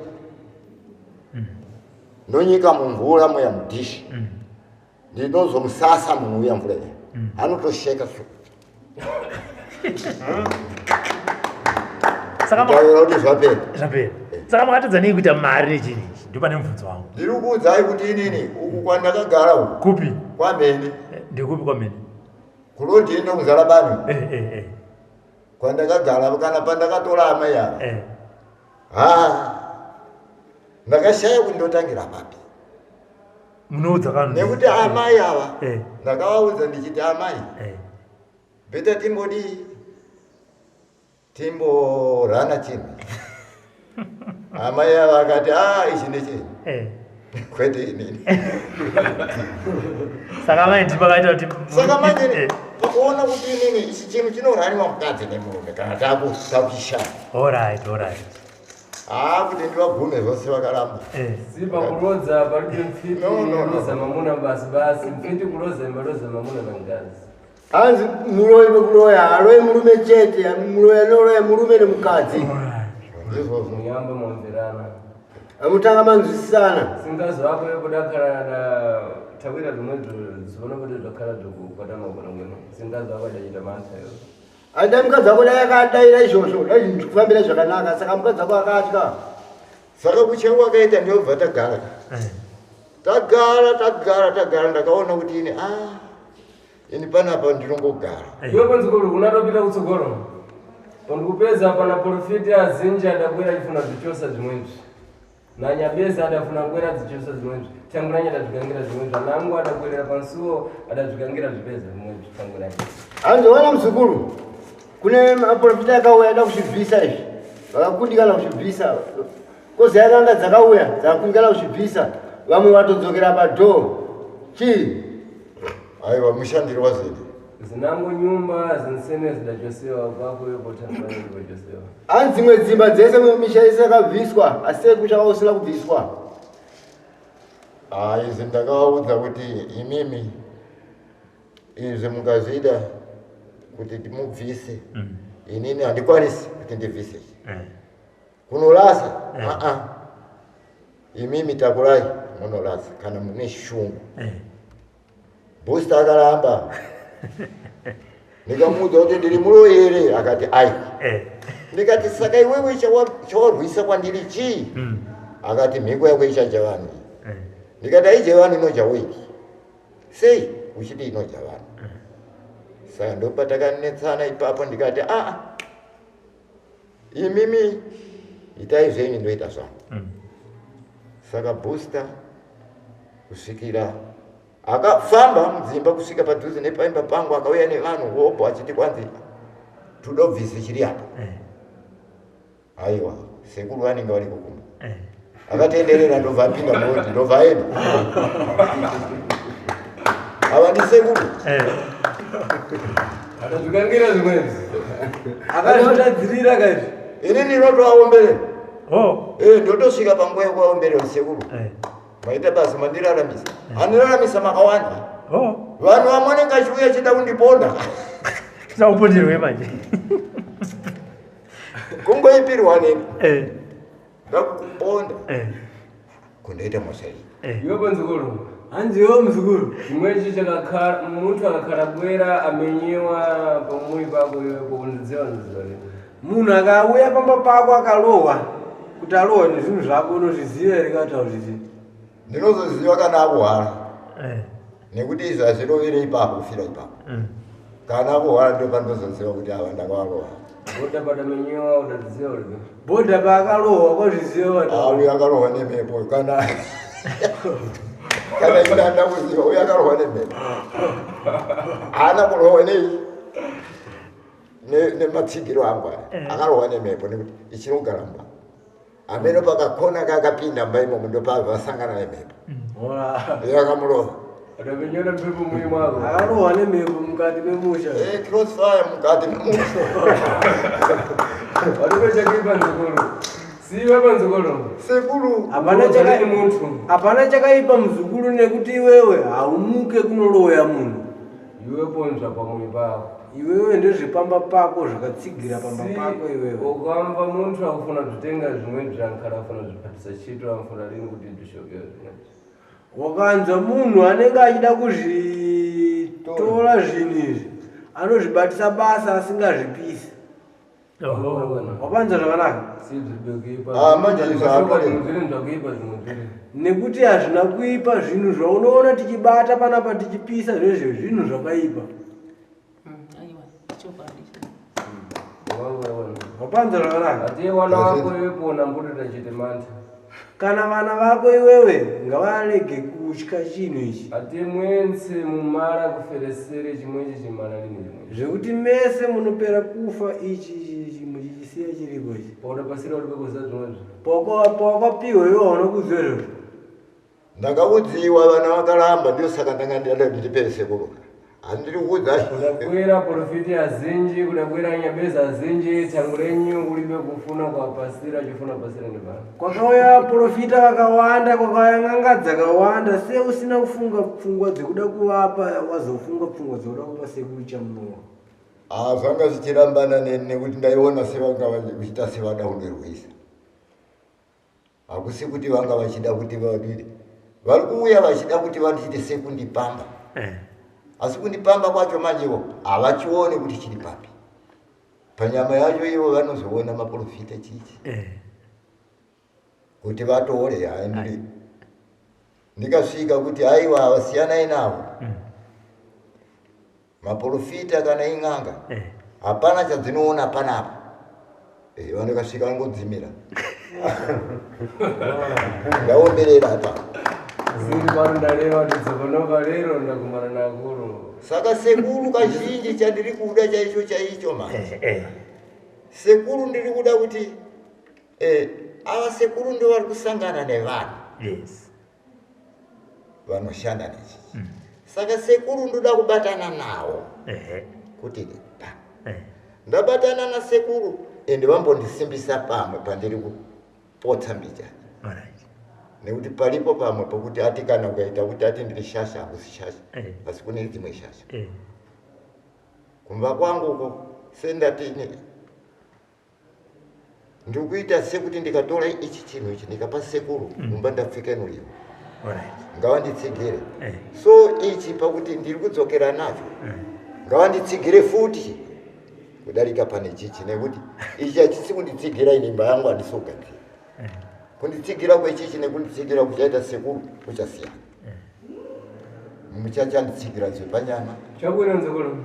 Ndonyika mumvura muya mudhishi. Ndinozomusasa munhu uya mvura iya. Anotosheka so. Saka Kutaura kuti zvapera. Zvapera. Saka makatadza nei kuita mari nechinhu ichi? Ndopane mubvunzo wangu. Ndiri kuudzai kuti inini uku kwandakagara uku. Kupi? Kwamene. Ndekupi kwamene? Kurodi ino kuZarabani. Kwandakagara kana pandakatora amai ava. Ha. Ndakashaya kuti ndotangira papi. Munoudza kanu. Nekuti amai ava ndakavaudza ndichiti amai. Beta timbodii? Timborana chinhu. Amai ava akati a ichi ndechenyu. Kwete inini. Saka amai ndimi vakaita kuti Saka manje pakuona kuti inini ichi chinhu chinoraniwa mukadzi nemurume kana takushaya. Alright, alright. Haa kuti ndivabvume zvose vakaramba. Si pakurodza palibe mfiti No, no, no. roza mamuna basi basi mfiti kuroza imbaloza mamuna na ngazi. Hanzi muroyi wekuroya haroyi murume chete, muroyi anoroya murume nemukadzi. Ndizvozvo. Muyamba mwamverana. Amutanga manzwisisana. Singazi wako yekudakara na tawira zvimwe zvona kuti zvakara zvekukwata magona mweno. Singazi wako adachita mantha yo. Ada mukadzi wako dai akadaira izvozvo, dai zvinhu zvikufambira zvakanaka, saka mukadzi wako akatya. Saka kucheu kwakaita ndobva tagara. Tagara, tagara, tagara ndakaona kuti ini ini panapa ndinongogara. Iwe panzikuru unatopita kutsogolo. Pandikupedza pana profiti azinji adakwera achifuna zvichosa zvimwezvi. Nanyabeza adafuna kwera dzichosa zvimwezvi. Tanguranye adazvikangira zvimwezvi. Anangu adakwerera pansuo adazvikangira zvipedza zvimwezvi. Tanguranye. Hanzi wana muzukuru, kune maprofita akauya ada kuzvibvisa izvi. Vakakundikana kuzvibvisa. Kozi yakanga dzakauya, dzakakundikana kuzvibvisa. Vamwe vatodzokera padhoo. Chii? Aiwa mushandiri wazedi. Zinango nyumba zinsene zidachosewa kwako yopo tanguranye ndipochosewa. Hanzi dzimwe dzimba dzese mumisha yese yakabviswa, asi sekusha usina kubviswa. Izvi ndakavaudza kuti imimi izvi mukazvida kuti timubvise. Inini handikwanisi kuti ndibvise. Kunorasa? Imimi takurai munorasa kana mune shungu. Booster akaramba. Ndikamuudza kuti ndiri muroyi here, akati aiwa. Ndikati saka iwewe chawarwisa kwandiri chii? Akati mhiko yako ichaja vanhu. Ndikati aije vanhu inoja wei? Sei uchiti inoja vanhu? Saka ndopatakanetsana ipapo ndikati imimi itai zvenyu ndoita zvangu. Saka Booster kusvikira akafamba mudzimba kusvika padhuze nepaimba pangu akauya nevanhu hobho achiti kwanzi tudobvise chiri apa. Aiwa sekuru vanenge vari kukumba. Akatenderera ndobva apinda murodi ndobva aenda. Ava ndi sekuru. Atazvikangira zvimwezvi. Akazvitadzirira kaizvi. Ini ndinotovaomberera. Ndotosvika panguva yekuvaomberera sekuru. Maita basa mandiraramisa. Andiraramisa makawanda. Vanhu vamwe vanenge achiuya achida kundiponda. Tisakuponderwe manje. Kungoipirwa neni. Ndakuponda. Kundoita mhosva iyi. Iwe panzukuru. Hanzi iwe muzukuru. Chimwechi chakakara muntu akakara bwera amenyewa pamuri pako iwe kunziwa nziwa. Munhu akauya pamba pako akalowa kuti alowa nezvinhu zvako unozviziva here kana kuti hauzvizivi? Ndinozoziva kana akuhwara. Nekuti izvi hazvirovere ipapo kufira ipapo. Kana akuhwara ndopanozoziva kuti ava ndakavalowa. Bhodha padamenyewa udaziva uri. Bhodha paakalowa kwazviziva wati. Uyu akalowa nemhepo kana kana ina ndakuziva uyu akalowa nemhepo. Haana kulowa nei? Nematsigiro angu aya. Akalowa nemhepo nekuti ichinogara mumba. Ameno pakakona kakapinda mumba imomo ndopavasangana nemhepo. Yakamurova. Adamenyewa mhepo muyi mwako. Akalowa nemhepo mukati memusha. Crossfire mukati memusha. Watopecha kipa nzukuru. Siwe panzukuru. Sekuru. Hapana chakaipa muzukuru nekuti iwewe haumuke kunoroya munhu. Iwe ponzva pamwe pako. Iwewe ndezvepamba pako zvakatsigira pamba pako iwewe. Ukamva muntu akufuna zvitenga zvimwe zvankara afuna zvipatisa chito afuna rini kuti ndishokewe zvimwe. Wakanzwa munhu anenge achida kuzvitora zvinhu izvi. Anozvibatisa basa asingazvipisi. Wapanza zvakanaka. Ah, manje zvakare. Nekuti hazvina kuipa zvinhu zvaunoona tichibata panapa tichipisa zvezvo zvinhu zvakaipa. Aiwa, chokwadi. Wapanza zvakanaka. Ati wana wako iwe kuona mbuto tachite mantha. Kana vana vako iwewe ngavarege kutya chinhu ichi. Ati mwense mumara kuferesere chimwechi chimara lini chimwe. Zvekuti mese munopera kufa ichi muchichisiya chiripo ichi. Pautapasira uri pekuziva zvimwezvo. Pawakapiwa iwe hauna kuziva izvozvo. Ndakaudziwa vana vakaramba, ndio saka ndanga ndada kuti ndipere sekuru. Handiri kuudza. Kudakwira profiti azinji, kudakwira nyabeza azinji, thangu lenyu kulibe kufuna kwa pasira, chifuna pasira ndi pano. Kwakauya profita vakawanda, kwakauya n'anga dzakawanda, se usina kufunga pfungwa dzekuda kuvapa, wazofunga pfungwa dzekuda kupa sekuru Chamunorwa. Ah, zvanga zvichirambana neni nekuti ndaiona sevanga vachiita sevada kundirwisa. Hakusi kuti vanga vachida kuti vadire. Vari kuuya vachida kuti vandiite sekundipamba. Asi kundipamba kwacho manje ivo havachioni kuti chiri papi. Panyama yacho ivo vanozoona maprofita chichi. Kuti vatore hayi ndikasvika kuti haiwa vasiyanai navo. Maprofita kana ing'anga hapana chadzinoona panapa. Vanokasvika vangodzimira. Ndaomberera apa. Ziri pano ndareva kuti dzokonoka lero ndakumbana nakuru. Saka sekuru kazhinji chandiri kuda chaicho chaicho manje. Sekuru ndiri kuda kuti ava sekuru ndo vari kusangana nevanhu. Yes. Vanoshanda nechichi. Saka sekuru ndoda kubatana nawo. Kuti pa. Ndabatana na sekuru ende vambondisimbisa pamwe pandiri kupotsa mbichana. Alright. Nekuti palipo pamwe pokuti ati kana ukaita kuti ati ndiri shasha hakusi shasha. Asi kune dzimwe shasha. Kumba kwangu uko sendatini ndikuita sekuti ndikatora ichi chinhu ichi ndikapa sekuru mumba ndapfeka inoriwa. Ngavanditsigire. So ichi pakuti ndiri kudzokera nacho. Ngavanditsigire futi kudarika pane chichi nekuti ichi hachisi kunditsigira ini imba yangu handisogadzira. Kunditsigira kwechichi nekunditsigira kuchaita sekuru kuchasiyana. Muchachanditsigira zvepanyama. Chakwira mzukuru.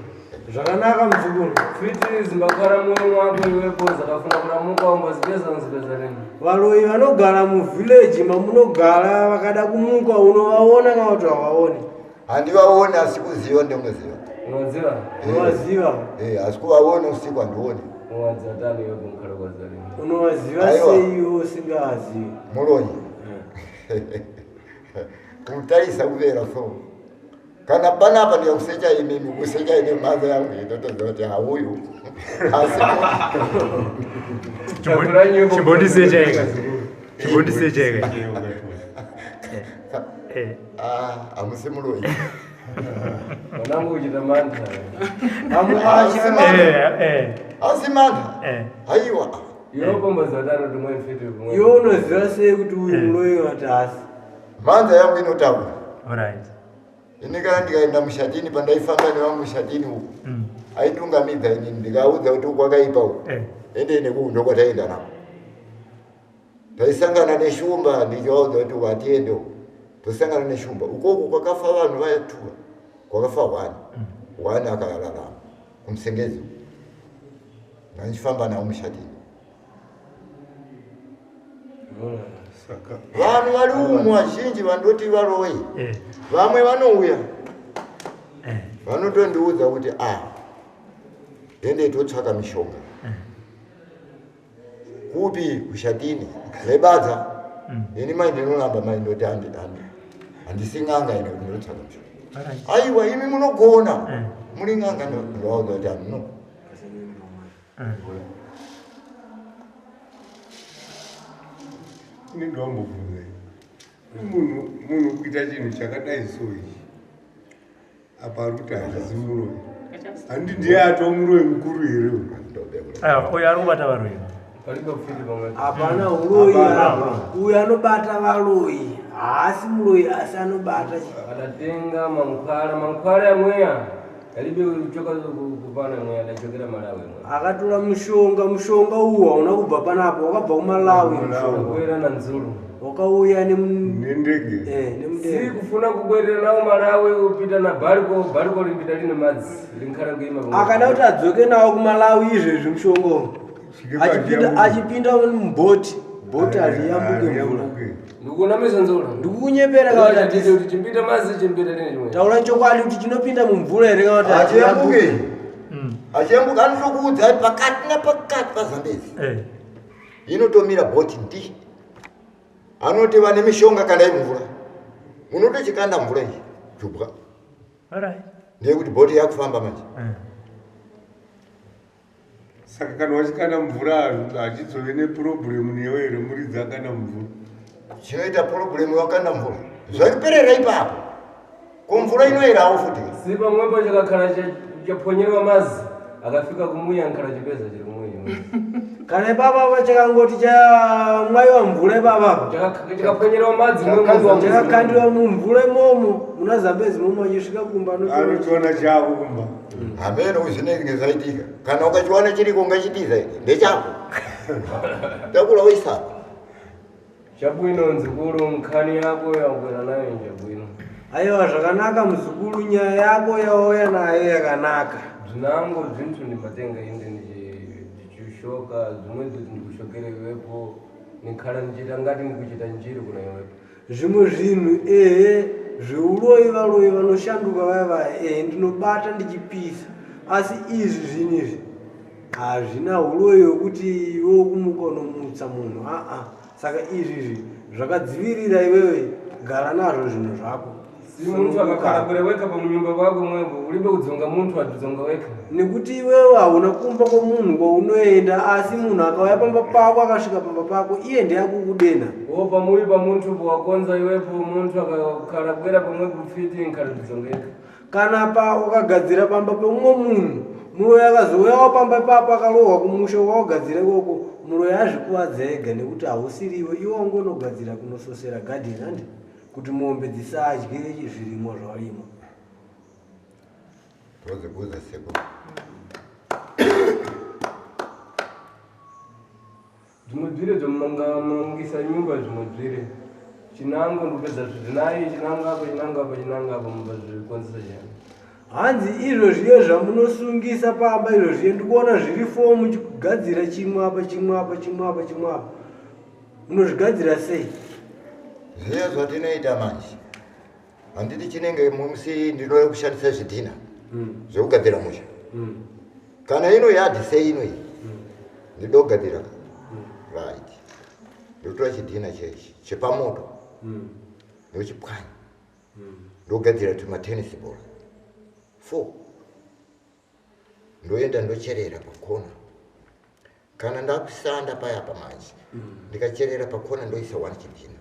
Zvakanaka mzukuru. Fiti zimbakara mwoyo mwako iwepo zakafuna kuramuka umbazipeza nzipeza lini. Varoyi vanogara muvillage mamunogara vakada kumuka unovaona kana kuti havaoni? Handivaoni asi kuziva ndinoziva. Unoziva? Unovaziva? Asi kuvaona usiku handioni. Unowaziva tani iwepo mukhala kwa zalini. Unovaziva sei iwe usingazivi? Muroyi. Kumutarisa kuvera so. Kana panapa ndikakusecha imimi, kusecha ine mhatso yangu inotoziva kuti hauyu. Asi Chimbondisecha ega. Chimbondisecha ega. Ah, hamusi muroyi. Mwanangu uchita mantha. Asi mantha. Haiwa. Iwe pomboziva tani kuti mwe mfiti kumwe. Iwe unoziva sei kuti uyu muroyi wati asi? Mhanza yangu inotaura. Alright. Ini kana ndikaenda mushatini pandaifamba nevamwe mushatini uku. Aitungamidza inini ndikaudza kuti uku kwakaipa uku. Ende nekuku ndokwataenda nako. Taisangana neshumba ndichivaudza kuti uku hatiende uku. Tosangana neshumba. Ukoko kwakafa vanhu vayatuwa. Kwakafa 1. 1 akararama kumusengezi. Ndandichifamba navo mushatini. Vanhu vari umu vazhinji vandoti varoyi. Vamwe vanouya. Vanotondiudza kuti ende totsvaka mishonga. Kupi kushatini nebadza. Ini mai ndinoramba mai ndoti handisi n'anga ine kuti ndinotsvaka mishonga. Aiwa imi munogona. Muri n'anga ndovaudza kuti no. Ini ndowambobvunza ini. Munhu kuita chinhu chakadai so ichi. Apa ari kuti handisi muroyi. Handi ndiye atova muroyi mukuru here uyu? Aiwa, uyu ari kubata varoyi. Hapana uroyi apa. Uyu anobata varoyi. Haasi muroyi asi anobata. Adatenga mankwara, mankwara yamweya. Alibe kuchoka kupana mwe adachokera Malawi mwe. Akatora mushonga, mushonga uwu hauna kubva panapa, wakabva kuMalawi mushonga. Kubwera na nzulu. Wakauya nendege. Nemudenge. Si kufuna kubwerera nawo Malawi upita na bariko, bariko limpita line madzi, linkhala kuima pamwe. Akada kuti adzoke nawo kuMalawi izvezvi mushonga uwu. Achipinda mubhoti, bhoti hariyambuke mvura. Ndikunamisa nzula. Ndikukunyepera kana kuti Ndikuti kuti chimpita madzi chimpita line chimwe. Taura chokwadi kuti chinopinda mumvura here kana kuti Hachiyambuke. Hachiyambuke anotokuudza pakati napakati paZambezi. Inotomira bhoti ndi. Anoti vane mishonga kandai mvura. Munotochikanda mvura iyi. Jubwa. Alright. Ndeyekuti bhoti yakufamba manje. Saka kana wachikanda mvura hachizove neproblemu newe here muridzi akanda mvura? Chinoita problemu wakanda mvura. Zvakuperera ipapo. Ko mvura inoyerawo futi. Si pamwepo chakakhala chaphwanyerwa madzi akafika kumuya nkhala chipeza chiri kumuya. Kana ipapa chakangoti chamwaiwa mvura ipapa. Chakaphwanyerwa madzi Chakakandwa mumvura imomo muna Zambezi momo achisvika kumba anochiona chavo kumba. Hameno zvinenge zvaitika. Kana ukachiwana chiriko ungachitiza here? Ndechako. Takura woisa. Chabwino nzukuru nkhani yako yakwera nayo chabwino. Aiwa zvakanaka muzukuru, nyaya yako yauya nayo yakanaka. Zvinango zvinthu ndimatenga inde ndichishoka zvimwe ndikushokere iwepo nikhala ndichita ngati ndikuchita njiri kuna iwepo. Zvimwe zvinhu ehe zveuroyi varoyi vanoshanduka vaya vaya ehe ndinobata ndichipisa, asi izvi zvinhu izvi hazvina uroyi hwekuti iwe kumuka unomutsa munhu aa. Saka izvi izvi zvakadzivirira iwewe, gara nazvo zvinhu zvako. Si munthu akakhala kure wekha pamunyumba pako mwepo ulibe kudzonga munthu atidzonga wekha. Nekuti iwewe hauna kumba kwomunhu kwaunoenda, asi munhu akauya pamba pako akasvika pamba pako iye ndiye akukudena. Wo pamuyi pa munthu powakonza iwepo munthu akakhala bwera pamwepo pfiti nkhala tidzonga yekha. Kana pa ukagadzira pamba peumwe munhu, muroyi akazouyawo pamba ipapo akarohwa kumusha wakagadzira ikoko, muroyi azvikuvadza ega nekuti hausiriwe iwe wangonogadzira kunososera gadheni handi kuti mombe dzisadye zvirimwa zvawarimwa. Todzikuza sekuru. Zvimwe bzire zvomangisa nyumba zvimwe bzire. Chinango ndikupedza zvinayi chinango apo chinango apo chinango apo mumba zvikonzesa chani. Hanzi izvo zviye zvamunosungisa pamba izvo zviye ndikuona zviri fomu chigadzira chimwe apa chimwe apa chimwe apa chimwe apa. Munozvigadzira sei? Zviye zvatinoita manje. Handiti chinenge musi ndinoda kushandisa zvidhina zvekugadzira musha. Kana ino yadhi sei ino iyi? Ndinoda kugadzira. Right. Ndotora chidhina chechi chepamoto. Ndochipwanya. Ndogadzira tumatennis ball. 4. Ndoenda ndocherera pakona. Kana ndakusanda paya pamanje. Ndikacherera pakona ndoisa 1 chidhina.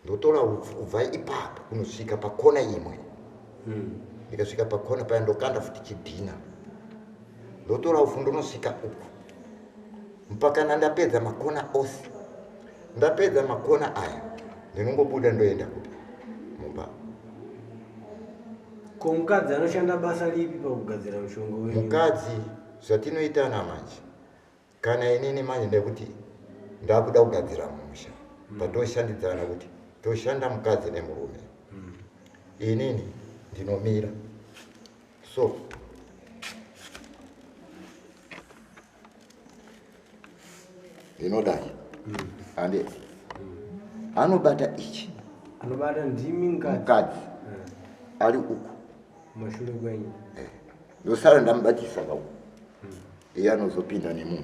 Ndotora upfu kubva ipapo kunosvika pakona imwe. Ndikasvika pakona paya ndokanda futi chidhina. Ndotora upfu ndonosvika uku. Mpaka ndapedza makona ose. Ndapedza makona aya ndinongobuda ndoenda kupi? Mumba. Ko mukadzi anoshanda basa ripi pakugadzira mushonga wenyu? Mukadzi zvatinoitana manje. Kana inini manje ndekuti ndakuda kugadzira musha. Patoshandidzana kuti toshanda mukadzi nemurume. Inini ndinomira. So ndinodai. Ande anobata ichi. Anobata ndimi mukadzi. Mukadzi. Ari uku. Mashure kwenyu. Ndosara ndamubatisa kauku. Iye anozopinda nemunhu.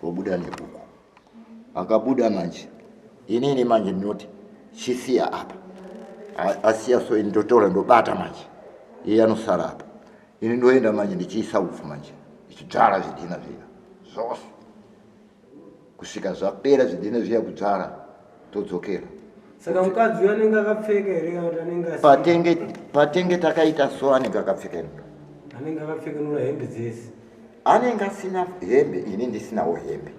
Obuda nekuku. Akabuda manje. Inini manje ndinoti chisiya apa. Asiya so ini ndotora ndobata manje. Iye anosara apa. Ini ndoenda manje ndichiisa upfu manje. Ndichidzvara zvidhina zviya. Zvose. Kusvika zvapera zvidhina zviya kudzvara todzokera. Saka mukadzi uyu anenge akapfeka here kana kuti anenge asina? Patenge takaita so anenge akapfeka ino. Anenge akapfeka nura hembe dzese. Anenge asina hembe, ini ndisinawo hembe.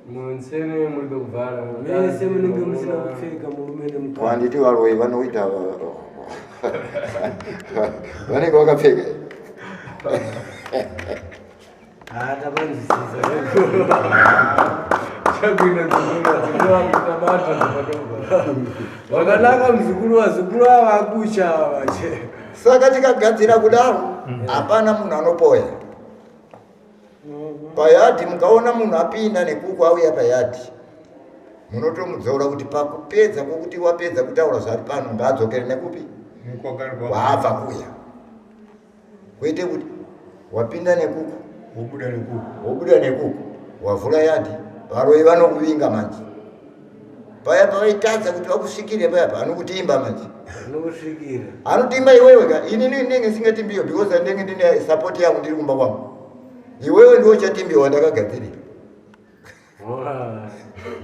Munsene muri kuvhara. Mese munenge musina kupfeka murume nemukadzi. Handiti varoyi vanoita Vanenge vakapfeka. Ha, tapanzwisisa. Chakuina mzukuru wangu tabata padoba. Wakanaka mzukuru, vazukuru ava akucha ava che. Saka tikagadzira kudaro, hapana munhu anopoya payadhi. Mukaona munhu apinda nekuku auya payadhi, munotomudzora kuti pakupedza kwokuti wapedza kutaura zvari pano, ngaadzokere nekupi waabva kuya, kwete kuti wapinda nekuku wobuda nekuku, wobuda nekuku, wavhura yadhi, varoi vanokuvinga manje. Paya pavaitadza kuti vakusvikire paya panokutimba manje. Anokusvikira. Anotimba iwewe ka. Ini ndinenge ndisingatimbiwe because ndinenge ndine support yangu, ndiri kumba kwangu. Iwewe ndiwo uchatimbiwa, ndakagadzirira.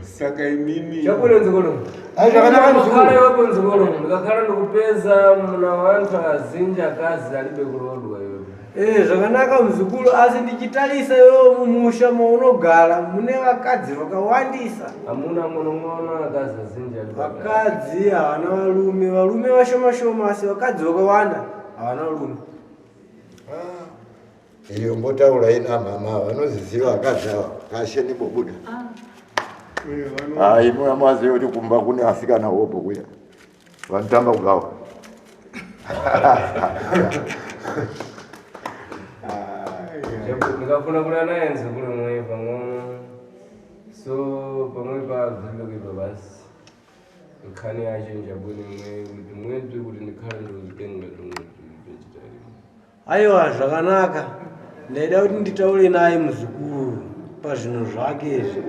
Saka imimi Chakuina mzukuru. Ai, zvakanaka mzukuru. Ndikakhala iwepo mzukuru, ndikakhala ndikupeza muna wanthu azinji akazi alibe kulodwa iwepo. Eh, zvakanaka muzukuru, asi ndichitarisa iwewe mumusha maunogara mune vakadzi vakawandisa. Amuna ng'onong'ono, akazi azinji alibe. Vakadzi havana varume, varume vashoma shoma, asi vakadzi vakawanda havana varume. Iyo mbotaura ina mama vanoziziva akadzi ava kashe nembobuda. Hai, imwe amaziva kuti kumba kune asikana hobho kuya vanotamba kugawa. Ndikafuna kula naye mzukuru mwe pang'ono, so pamwe pabvimbe kuipa basi. Nkhani yacho njabwino mwe kuti mwebzi kuti ndikhale ndikuzitenga zomwe vegetarian. Aiwa, zvakanaka. Ndaida kuti nditaure naye muzukuru pazvinhu zvake izvi,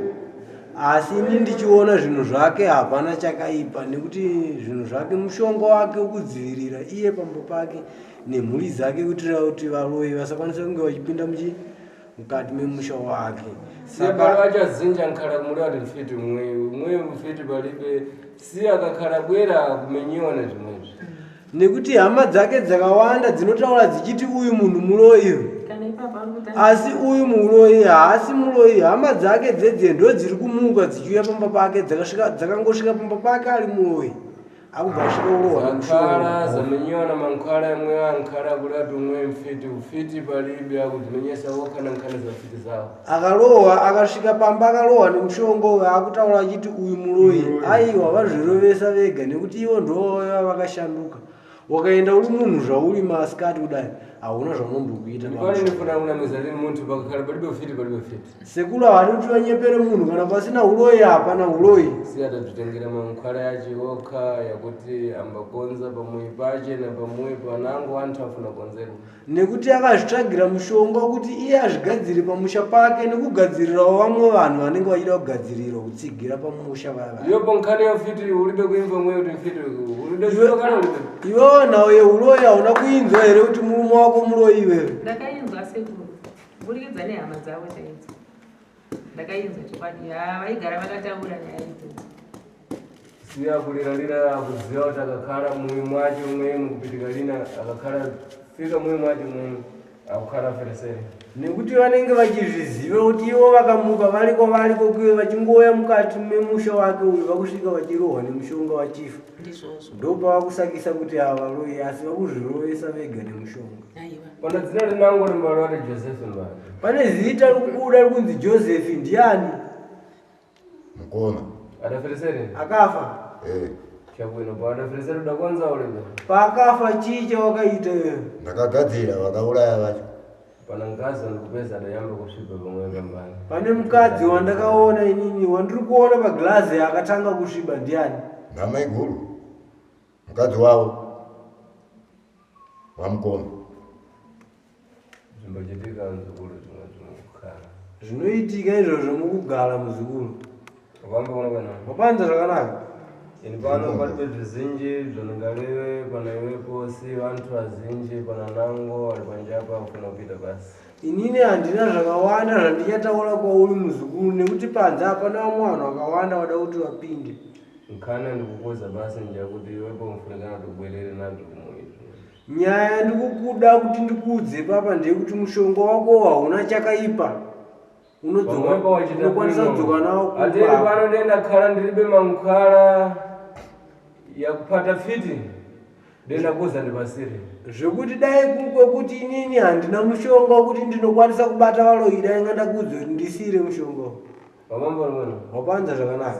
asi ini ndichiona zvinhu zvake hapana chakaipa, nekuti zvinhu zvake mushonga wake wekudzivirira iye pamba pake nemhuri dzake, kuitira kuti varoyi vasakwanisa kunge vachipinda muchi mukati memusha wake. Siye pali vachazinja nkhala kumuli ati mfiti mwe mwe mfiti palibe, si akakhala bwera kumenyiwa na zimwezvi. Nekuti hama dzake dzakawanda dzinotaura dzichiti uyu munhu muroyi. Kana ipapo ari kuti Asi uyu muroyi haasi muroyi. Hama dzake dzedze ndo dziri kumuka dzichiuya pamba pake, dzakasvika, dzakangosvika pamba pake ari muroyi, akubva asvika urohwa Zakhala nemushonga. zamenyiwa na mankhwala imwe ankhala kuli ati umwe mfiti, ufiti palibe, akudzimenyesa wokha na nkhani za mfiti zawo. Akarohwa, akasvika pamba akarohwa nemushonga uyu, akutaura achiti uyu muroyi. Aiwa, vazvirovesa vega, nekuti ivo ndovava vakashanduka. Wakaenda uri munhu zvauri masikati kudai, hauna zvaunombokuita. Ndipani ndifuna kunamiza lini munthu pakakhala palibe ufiti, palibe ufiti. Sekuru havadi kuti vanyepere munhu. Kana pasina uroyi, hapana uroyi. Si atadzitengera mankhwala yache okha yakuti ambakonza pamuyi pache na pamuyi panango anthu afuna konzerwa. Nekuti akazvitsvagira mushonga wekuti iye azvigadzire pamusha pake nekugadzirirawo vamwe vanhu vanenge vachida kugadzirirwa kutsigira pamusha vaya vaya. Iyopo nkhani ya ufiti ulibe kuimva mwe kuti mfiti ulibe Iwe- kana ulibe. Iwewe nawo yeuroyi hauna kuinzwa here kuti murume wako muroyi iwewe? Ndakainzwa sekuru, kuburikidza nehama dzavo chaidzo. Ndakainzwa chokwadi. Ha, vaigara vakataura nyaya idzodzo. Siya kuliralira kuziva kuti akakhala muyi mwache mwe mukupitika lina, akakhala fika muyi mwache mwe akukhala feresere. Nekuti vanenge vachizviziva kuti ivo vakamuka variko variko kuye, vachingouya mukati memusha wake uyu, vakusvika vachirohwa nemushonga vachifa. Ndizvozvo. Ndopavakusakisa kuti havaroyi, asi vakuzvirovesa vega nemushonga. Aiwa. Pana dzina linango limbalo ati Joseph mbalo. Pane zita rikubuda rikunzi Joseph, ndiani? Mukoma. Adaferesere. Akafa? Eh. Chabwino, pa adaferesere udakonza ulibe. Paakafa chii chawakaita iwewe? Ndakagadzira vakauraya vacho. Pana ngazi ndikupeza adayamba kusvipa pamwe pambani. Pane mukadzi wandakaona inini, wandiri kuona pagirazi, akatanga kusviba ndiani? Namaiguru, mukadzi wavo wamukoma. Zvimbochitika mzukuru zvimwe zvinokukhala. Zvinoitika izvozvo mukugara, muzukuru. Wamba kuno kana. Wapanza zvakanaka. Ini pano palibe zvizinji zvoningalewe pana iwepo, si vanthu vazinji pana nango wali panjapa kufuna kupita basi. Inini handina zvakawanda zvandichataura kwauri muzukuru, nekuti panze hapana vamwe vanhu vakawanda vada kuti vapinde. Nkhani ndikukuza basi njakuti iwepo mfunikana kuti ubwerere nabzo kumuyi. Nyaya yandikukuda kuti ndikuudze papa ndeyekuti mushonga wako hauna chakaipa. Pamwepo wachita Unokwanisa bwino. kudzoka nawo Ateri kumba. pano denda khala ndilibe mankhwala yakupata fiti. Denda kuza ndipasire. Zvekuti dai kwekuti inini handina mushonga wekuti ndinokwanisa kubata valoyi, dai nga ndakuudza kuti ndisiyire mushonga uyu. Wapanza zvakanaka.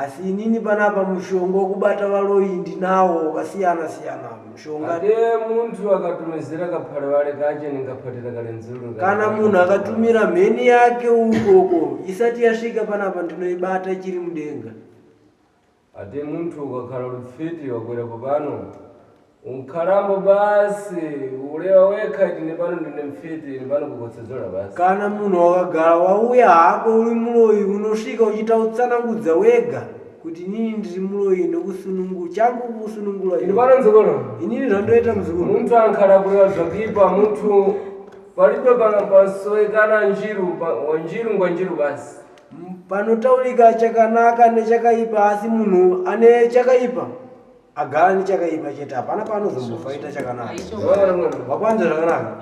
Asi inini panapa mushonga wekubata valoyi ndinawo wakasiyana siyana mushonga. Ate munthu akatumizira kaphalewale kache ningaphatira kale nzuru. Kana munhu akatumira mheni yake ukoko isati yasvika panapa ndinoibata ichiri mudenga. Ate munthu ukakhala lupfiti wakwera popano unkhalambo basi ulewa wekha iti ndipano ndine mfiti ndipano kukotsedzera basi. Kana munhu wakagara wauya hako uri muloyi unosvika uchiita kutsanangudza wega kuti inini ndiri muloyi nekusunungu changu kusunungura Ini pano mzukulu. Inini zvandoita mzukulu. Munthu ankhala kulewa zvakuipa munthu palibe pasowekana njiru wanjiru ngwa njiru basi. Panotaurika chakanaka nechakaipa asi munhu ane chakaipa agara nechakaipa chete, hapana paanozombofaita chakanaka. Wakwanza zvakanaka.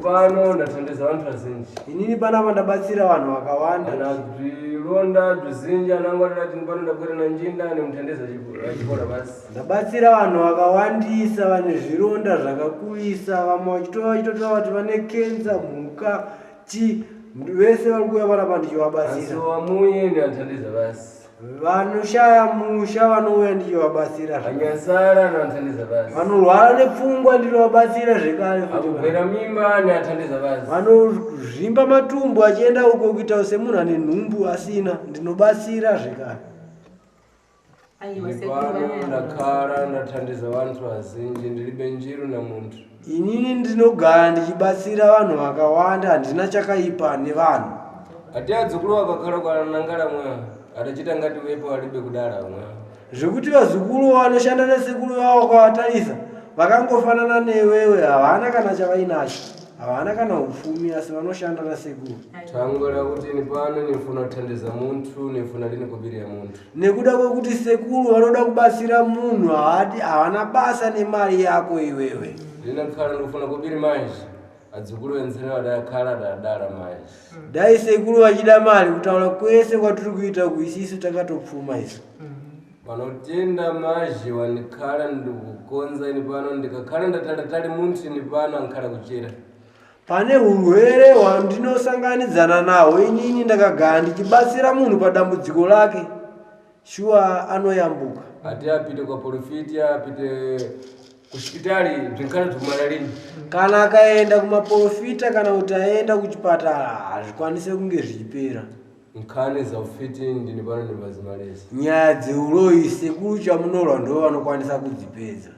Pano ndathandeza vantu vazinji. Inini panapa ndabatsira vanhu vakawanda. Ana bzvilonda bzizinji anangu adati pano ndakwira na njinda nemuthandeza achipora basi. Ndabatsira vanhu vakawandisa vane zvironda zvakakurisa, vamwe vachitotaura kuti vane kenza, mhuka, chi vese vari kuuya panapa ndichivabatsira. Asi wamuye ndianthandeza basi. Vanoshaya musha vanouya ndichivabatsira. Anyasara ndianthandeza basi. Vanorwara nepfungwa ndinovabatsira zvekare. Akugwera mimba ndianthandeza basi. Vanozvimba matumbu achienda uko kuita semunhu ane nhumbu asina, ndinobatsira zvekare. Pano ndakhala ndathandiza vantu vazinji ndilibe njiru na munthu. Inini ndinogara ndichibatsira vanhu vakawanda, handina chakaipa nevanhu. Ati adzukulu akakhala kwanangala mwa adachita ngati wepo alibe kudala mwa. Zvekuti vazukuru vanoshanda nesekuru vavo kwavatarisa vakangofanana newewe, havana kana chavainacho, havana kana upfumi, asi vanoshanda nasekuru. Thangwe kuti ini pano nifuna kuthandiza munthu, nifuna lini kubirira munthu. Nekuda kwekuti sekuru vanoda kubatsira munhu, havana basa nemari yako iwewe. Ndinakhala ndikufuna kubiri manje, adzukulu enzene vadakhala dadala manje. Dai sekuru vachida mari, kutaura kwese kwatiri kuita kuisisu takatopfuma isu. Panotenda mazhe wandikhala ndikukonza ini pano, ndikakhala ndatalatali munthu ini pano ankhala kuchera. Pane urwere hwandinosanganidzana nahwo inini ndakagara ndichibatsira munhu padambudziko lake, shuwa anoyambuka. Ati apite kwa porofiti, apite kuchipitali bzinkhala bzikumala lini. Kana akaenda kumaporofita kana kuti aenda kuchipatara hazvikwanise kunge zvichipera. Nkhani za ufiti ndini pano ndimbazimalisa. Nyaya dzeuroyi sekuru Chamunorwa ndo vanokwanisa kudzipedza.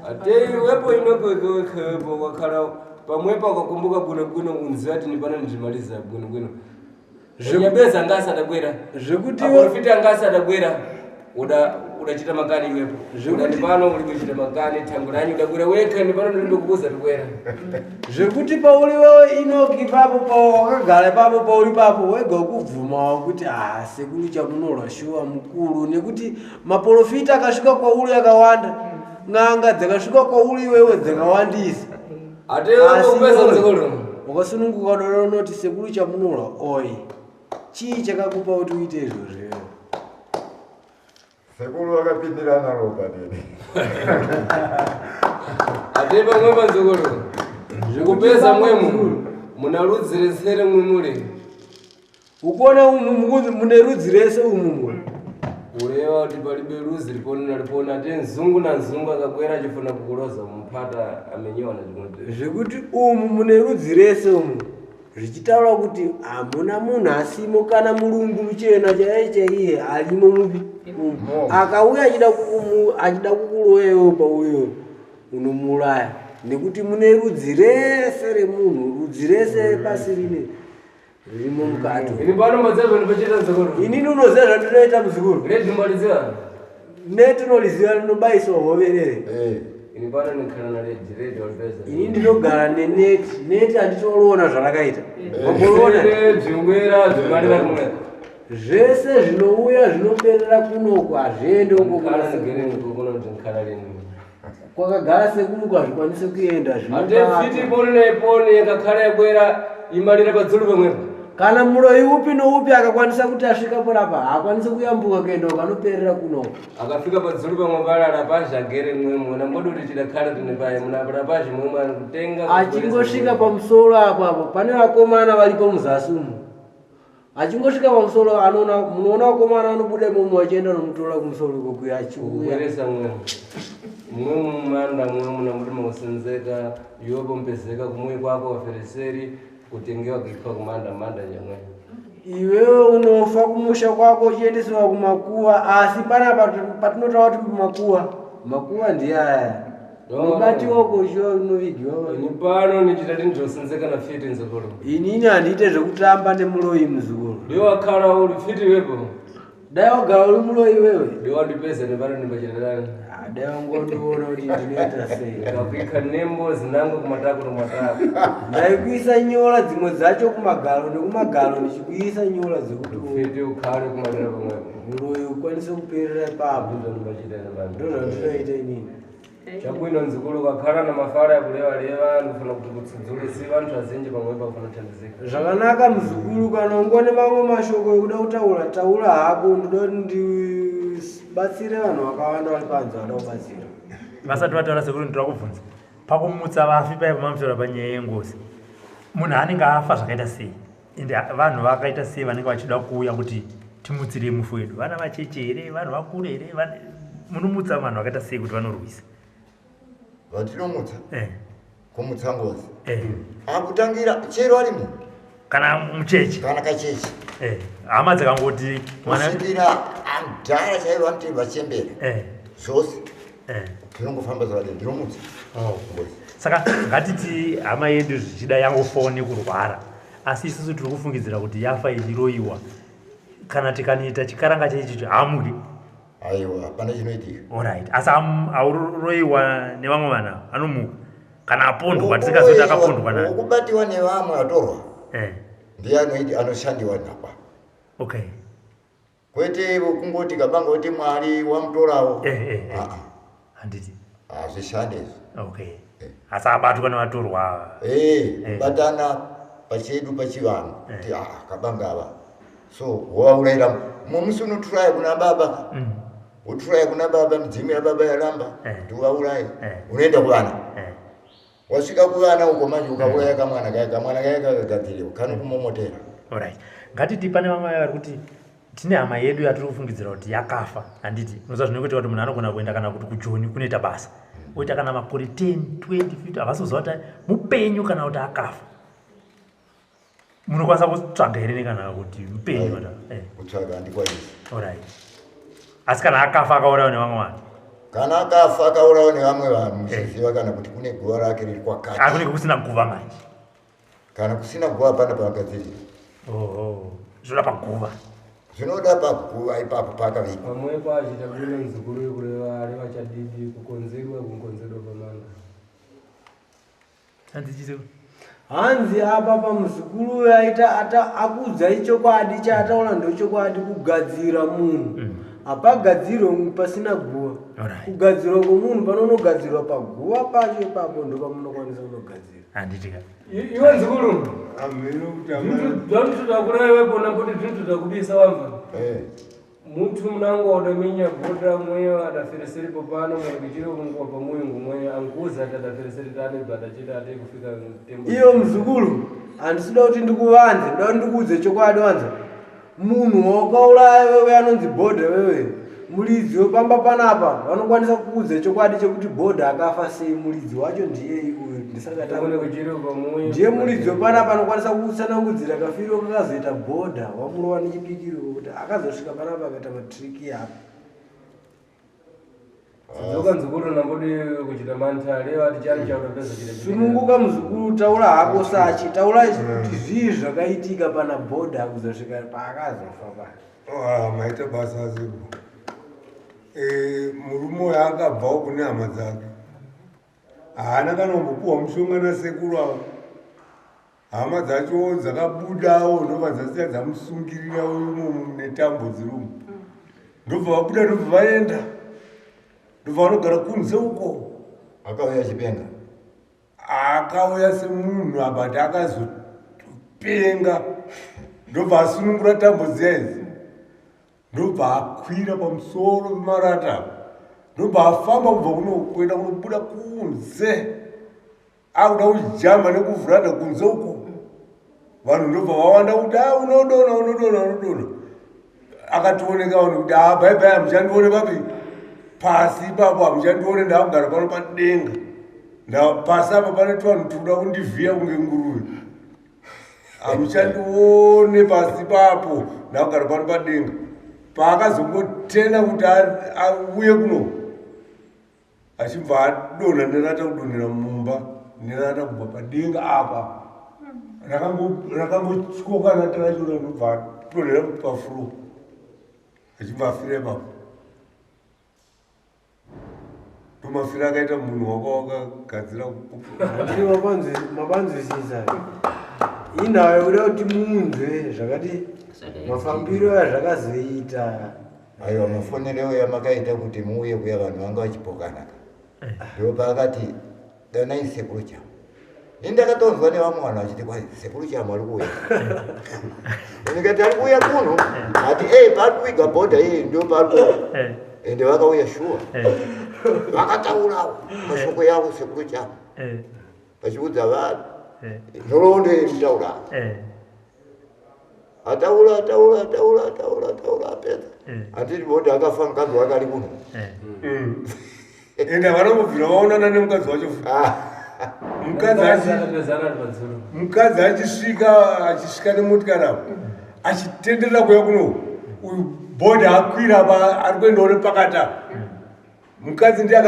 Ate iwepo inokwekewekewepo wakhala pamwepo akakumbuka bwinobwino unziva ati ndipano ndimaliza bwinobwino. Zvinyabeza ngasi adabwera. Zvekuti Aprofita ngasi adabwera. Udachita makani iwepo. Uda ndipano uri kuchita makani thango lanyu udabwera wekha ndipano ndikukuza tikwera. Zvekuti pauri wewe Inoki papo pawakagara ipapo pauri papo wega ukubvumawo kuti sekuru Chamunorwa shuwa mukuru, nekuti maporofita akasvika kwauri akawanda, n'anga dzakasvika kwauri iwewe dzakawandisa. Ate kupesa mzukulu. Wakasununguka doro unoti sekuru Chamunorwa oi. Chii chakakupa kuti uite izvozvo iwewe? Sekuru vakapindirana ropa nini. Ate pamwe pazukuru. Zvikupesa mwemu muna rudzi rese remwe mule. Ukuona umu mune rudzi rese umu. Kureva kuti palibe ruzi ripona nalipona ate nzungu na nzungu akakwera achifuna kukuloza mumphata amenyewa na chimwe. Zvekuti umu mune rudzi rese umu. Zvichitaura kuti hamuna munhu asimo kana murungu muchena chaiye chaiye arimo mupi. Akauya achida kukuroyewo pauyo unomuuraya nekuti mune rudzi rese remunhu, rudzi rese pasi rine ririmo mukati. Ini pano madzazvo ndipochita mzukuru. Inini unoziva zvandinoita mzukuru? Redhimaliziva. Netinoliziva rinobayiswa hoverere. Ini pano ndikhala na redi, redi walipesa. Ini ndinogara neneti, neti handitoroona zvarakaita. Wamboriona? Zvingwera zvimalira kumwe. Zvese zvinouya zvinoperera kunoko hazviendi uko kuna sekuru. Kwakagara sekuru hazvikwanisi kuenda Ate fiti poni neponi yakakhala yakwera imalira padzulu pamwepo. Kana muroyi upi noupi akakwanisa kuti asvika porapa, haakwanisi kuyambuka kuenda ukanoperera kuno. Akafika padzulu pamwe palala pazhe agere mwemwe nambodi kuti chidakhala tine paye munapala pazhe mwemwe ari kutenga. Achingosvika pamusoro apo apo pane vakomana varipo muzasi umu. Achingosvika pamusoro anoona, munoona vakomana vanobuda imomo vachienda nomutora kumusoro uko kuya achiuya. Kubweresa mwemwe mwemwe mumanda mwemwe nambuti makusenzeka iwe pompezeka kumwe kwako wafereseri kutengewa kuitwa kumanda manda nyamwe. Iwewe unofa kumusha kwako uchiendesewa kumakuva, asi panapa patinotaura kuti makuva, makuva ndiyaya unobatiwa uko uchiwa unovigiwa. Ini pano nichitati ndizosenzeka na fiti nzukuru. Inini handiite zvekutamba nemuroyi muzukuru. Ndiwe wakhala uri fiti wepo. Dai wagara uri muroyi wewe. Ndiwe wandipeza nepano ndimbachitadani. Ah, dai wangondiona kuti ndinoita sei. Ndikakuika nembo zinango kumatako nomatako. Ndaikuisa nyora dzimwe dzacho kumagaro nekumagaro, ndichikuisa nyora dzekuti Fiti ukhale kumadera pamwepo. muroyi ukwanise kuperera ipapo. Ndizvo ndimbachita nepano. Ndozvandinoita inini. Chabwino nzukuru, ukakhala na mafala yakulewalewa ndifuna kuti kutsudzule si vanthu azinji pamwe pakufuna kuthandizika. Zvakanaka muzukuru, kana ungone mamwe mashoko ekuda kutaura, taura hako. Ndoda kuti ndibatsire vanhu vakawanda vari panze vada kubatsira. Vasati vataura sekuru, ndinoda kubvunza pakumutsa vafi paya pamamutaura panyaya yengozi, munhu anenge afa zvakaita sei, ende vanhu vakaita sei vanenge vachida kuuya kuti timutsire mufi wedu? Vana vacheche here, vanhu vakuru here? Munomutsa vanhu vakaita sei kuti vanorwisa? Vatinomutsa kumutsa ngozi akutangira chero ari munhu. Kana mucheche. Kana kacheche. Hama dzakangoti mwana. Kusvikira andhara chaivo vanoti vachembera. Zvose zvinongofamba zvakadai, ndinomutsa ngozi. Saka ngatiti hama yedu zvichida yangofawo nekurwara, asi isusu tiri kufungidzira kuti yafa ichiroyiwa. Kana tikanoita chikaranga chaichicho, hamuki? Aiwa, hapana chinoitika. Alright, asi auroyiwa nevamwe vanhu ava, anomuka kana apondwa, tisingazoti akapondwa na Wokubatiwa nevamwe atorwa ndiye anoiti anoshandiwa napa. Kwete kungoti kabanga kuti Mwari wamutorawo. Ah, ah. Handiti. Hazvishande izvo. Okay, asi abatwa nevatorwa ava. Kubatana pachedu pachivanhu kuti ah, kabanga ava so wovaurayira mumwe musi unoturaya kuna baba, woturaya kuna baba, midzimu yababa yaramba kuti uvauraye, unoenda kuvana. Wasvika kuvana uko manje ukauraya kamwana kaya, kamwana kaya kakagadziriwa kanokumomotera. Alright, ngatiti pane vamwe vari kuti tine hama yedu yatiri kufungidzira kuti yakafa, handiti? Unoziva zvinokuita kuti munhu anogona kuenda kana kuti kuJoni kunoita basa, oita kana makore 10, 20, 50, havasi kuziva kuti mupenyu kana kuti akafa. Munokwanisa kutsvaga here nekana kuti mupenyu? Kutsvaga handikwanisi. Alright, asi kana akafa akaurayiwa nevamwe vanhu? Kana akafa akaurawa nevamwe vanhu, muchiziva kana kuti kune guva rake riri kwakati. Ah, kunenge kusina guva manje. Kana kusina guva hapana paakadzirira. Oho, zvinoda paguva. Zvinoda paguva ipapo paakavigwa. Pamwepo achita bwino nzukuru yekureva ari vachadidi kukonzerwa kukonzerwa pamanda. Hanzi chise. Hanzi apa pamuzukuru uyu aita ata akuudza chokwadi chaataura ndochokwadi. Kugadzira munhu hapagadzirwe pasina guva. Kugadzirwa kwomunhu panonogadzirwa paguva pacho ipapo, ndopamunokwanisa kunogadzira. Handitika. Iwe nzukuru, Ameno kuti zvantu zvakuraiwepo nakuti zvintu zvakubisa wamva. Muntu munango wadaminya bhoda mweyo adafereseripo pano mwekuchiro kunguwa pamuyungu mweyo ankuza ati adafereseri tane badachita ate kufika tembo. Iyo muzukuru, handisida kuti ndikuvanze, ndoda kuti ndikuudze chokwadi. Wanza munhu wakauraya wewe anonzi Bhodha wewe, muridzi wepamba panapa vanokwanisa kukuudza chokwadi chekuti Bhodha akafa sei. Muridzi wacho ndiyei uyu ndisakati. Kune kuchiro pamuyu. Ndiye muridzi wepanapa, anokwanisa kutsanangudzira kafiro kakazoita Bhodha wamurova nechipikiro, kuti akazosvika panapa akaita matriki apa. Dzoka nzukuru nambodi kuchita manta leo ati chani chautapeza chita. Sununguka muzukuru, taura hako sachi, taura kuti zvii zvakaitika pana Bhodha kuzosvika paakazofa pa. Ah, maita basa azivo. Murume uyu akabvawo kune hama dzake, haana kana kumbopuhwa mushonga nasekuru avo. Hama dzacho dzakabudawo, ndobva dzasiya dzamusungirira umu netambo dziri umu, ndobva vabuda, ndobva vaenda, ndobva vanogara kunze uko. Akauya chipenga. Akauya semunhu, abati akazopenga. Ndobva asunungura tambo dziya idzi, ndobva akwira pamusoro pemarata apa, ndobva afamba kubva kuno kuenda kunobuda kunze, akuda kujamba nekuvhuranda kunze uko. Vanhu ndobva vawanda kuti a unodona unodona unodona. Akatooneka vanhu kuti a bye bye, hamuchandione papi pasi ipapo, hamuchandione, ndakugara pano padenga. Pasi apa pane tuvanhu tunoda kundivhiya kunge nguruve, hamuchandione pasi ipapo, ndakugara pano padenga. Paakazongotena kuti auye kuno, achibva adonha nerata, kudonhera mumba nerata kubva padenga apa, rakangotyoka rata racho, ndobva adonhera pafuro, achibva afira ipapo. Ndomafiro akaita munhu waka wakagadzira. Handiti mapanzwisisa inhau yekuda kuti munzwe zvakati mafambiro azvakazoita. Aiwa, mafonero yamakaita kuti muuye kuya, vanhu vanga vachipokana. Ndo paakati danai sekuru Chamo. Ini ndakatonzwa nevamwe vanhu vachiti kwai sekuru Chamo ari kuuya. Ndikati ari kuuya kuno, ati ei paari kuviga bhodha iyi ndo paari kuuya. Ende vakauya shuwa, vakataurawo mashoko yavo sekuru Chamo, vachiudza vanhu nhoroondo yemutaura. Ataura ataura ataura ataura ataura, apedza, handiti bhodha akafa, mukadzi wake ari kuno. Ende havana kubvira vaonana nemukadzi wacho futi. Mukadzi mukadzi achisvika nemotikari apo, achitenderera kuya kuno, uyu bhodha akwira apa, ari kuendawo nepakati apa. Mukadzi ndiye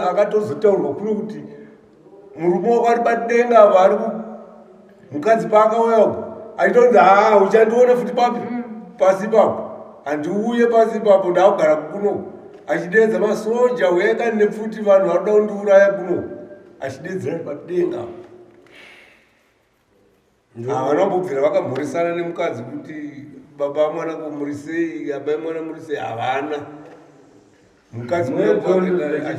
akatozotaurwa kuno kuti murume wako ari padenga apa ari mukadzi paakauya uko achitonzi, haa, uchandiona futi papi pasi ipapo, handiuye pasi ipapo, ndakugara kuno. Achidedza masoja, uyai kani nepfuti, vanhu vari kuda kundiuraya kuno, achidedzera padenga. Havana kumbobvira vakamhoresana nemukadzi kuti baba mwana ko muri sei, abai mwana muri sei, havana. Mukadzi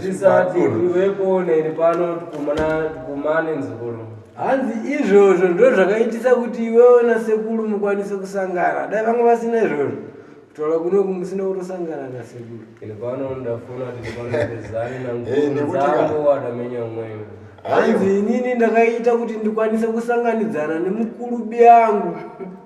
Tisati iwepo neni pano tikumane nzukuru. Hanzi izvozvo ndo zvakaitisa kuti iwewe nasekuru mukwanise kusangana. Dai vanga vasina izvozvo, kutaura kunoku musina kutosangana nasekuru. Ini pano ndafuna kuti ndipano Eh, nekuti nangu wadamenya umweyo. Hanzi inini ndakaita kuti ndikwanise kusanganidzana nemukuru yangu.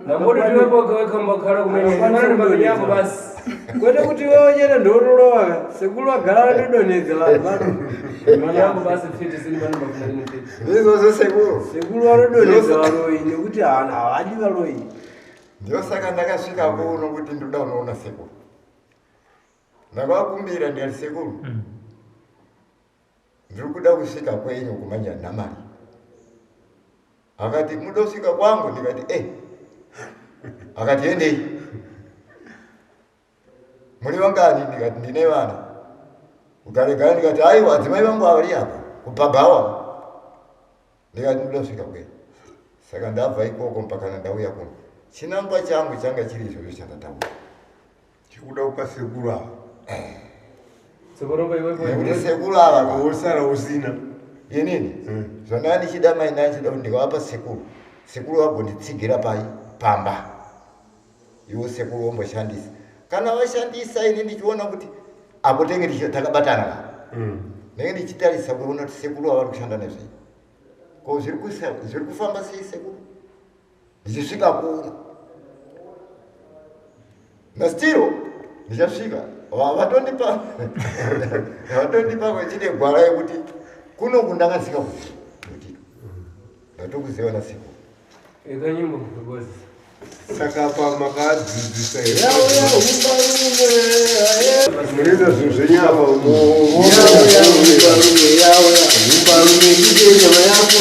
Ndamboti tiwepo kambakhala kumene pano basi. Kwete kuti iwewe chete ndororova, sekuru vagara vatodonhedza vanhu vano. Yangu basi fiti sini pano pafuna ini fiti. Ndizvozvo sekuru. Sekuru vanodonhedza varoyi nekuti havadi varoyi. Ndosaka ndakasvika kuno kuti ndoda kunoona sekuru. Ndakavakumbira ndikati, sekuru, ndiri kuda kusvika kwenyu kumanje handina mari. Akati, muda kusvika kwangu? Ndikati e. Akati, endei, muri vangani? Ndikati, ndine vana. Ugare gare. Ndikati, aiwa, adzimai vangu avari apa kubhabhawa. Ndikati, ndoda kusvika kwenyu. Saka ndabva ikoko mpaka ndauya kuno. Chinangwa changu changa chiri izvozvo chandataura. Chikuda kupa sekuru ava. Sekuru iwepo. Nekuti sekuru ava ka, wosara usina. Inini zvandanga ndichida mai, ndanga ndichida kuti ndikavapa sekuru, sekuru vagonditsigira pai pamba, iwo sekuru vomboshandisa. Kana vashandisa, ini ndichiona kuti apo tenge takabatana ka, ndenge ndichitarisa kuona kuti sekuru ava vari kushanda nezvei, ko zviri kufamba sei sekuru. Ndichisvika kuno nastiro, ndichasvika vatondipa vachine gwara yekuti kuno kundanga ndisingakuzivi kuti ndatokuziva nasekuru. Ikanyimbo because Saka pa makadzidzisa here? Yauya humbarume. Munoita zvinhu zvenyama. Yauya humbarume, yauya humbarume, ndide nyama yako.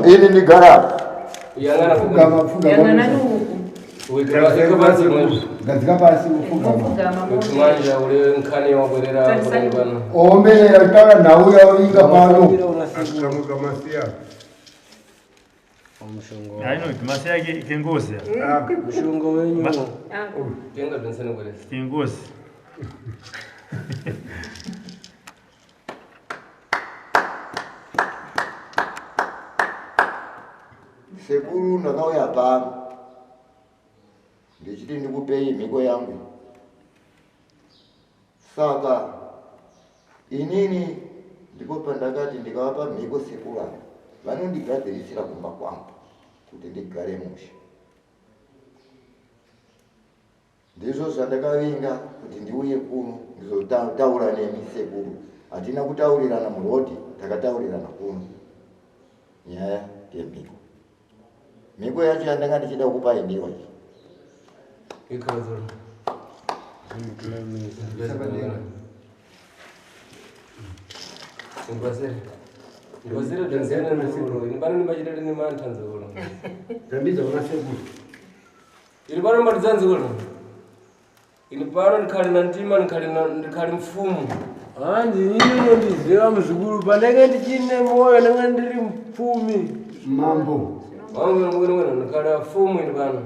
Ini ndigara. Yangana. Pfugama, pfugama. Yanganani uku. Ikapasi mwezvi. Gadzika pasi, upfugama. Mupfugama. Manja ule nkhani wabwerera Tarisai. pano. Omberera kutaura nhau yaoinga pano. Kamwe kamasiya. Ainoti masi yake kengozi. Mushonga wenyu. Tenga Vincent bweresa. Kengozi. Sekuru, ndakauya pano ndichiti ndikupei mhiko yangu. Saka inini ndipo pandakati ndikavapa mhiko sekuru ava vanondigadzirisira kumba kwangu kuti ndigare mushe. Ndizvo zvandakavinga kuti ndiuye kuno ndizotaura nemi sekuru. Hatina kutaurirana murodhi, takataurirana kuno nyaya yemhiko. Mhiko yacho yandanga ndichida kukupai ndiyo iyi. Tambidza kuna sekuru. Ili pano mbatizanzikolo ili pano ndikhali na mtima, ndikhali mfumu. Hanzi inini unondiziva muzukuru, pandenge ndichine moyo ndenge ndiri mupfumi. Mambo. Wangwengwengwena ndikhali mfumu ili pano.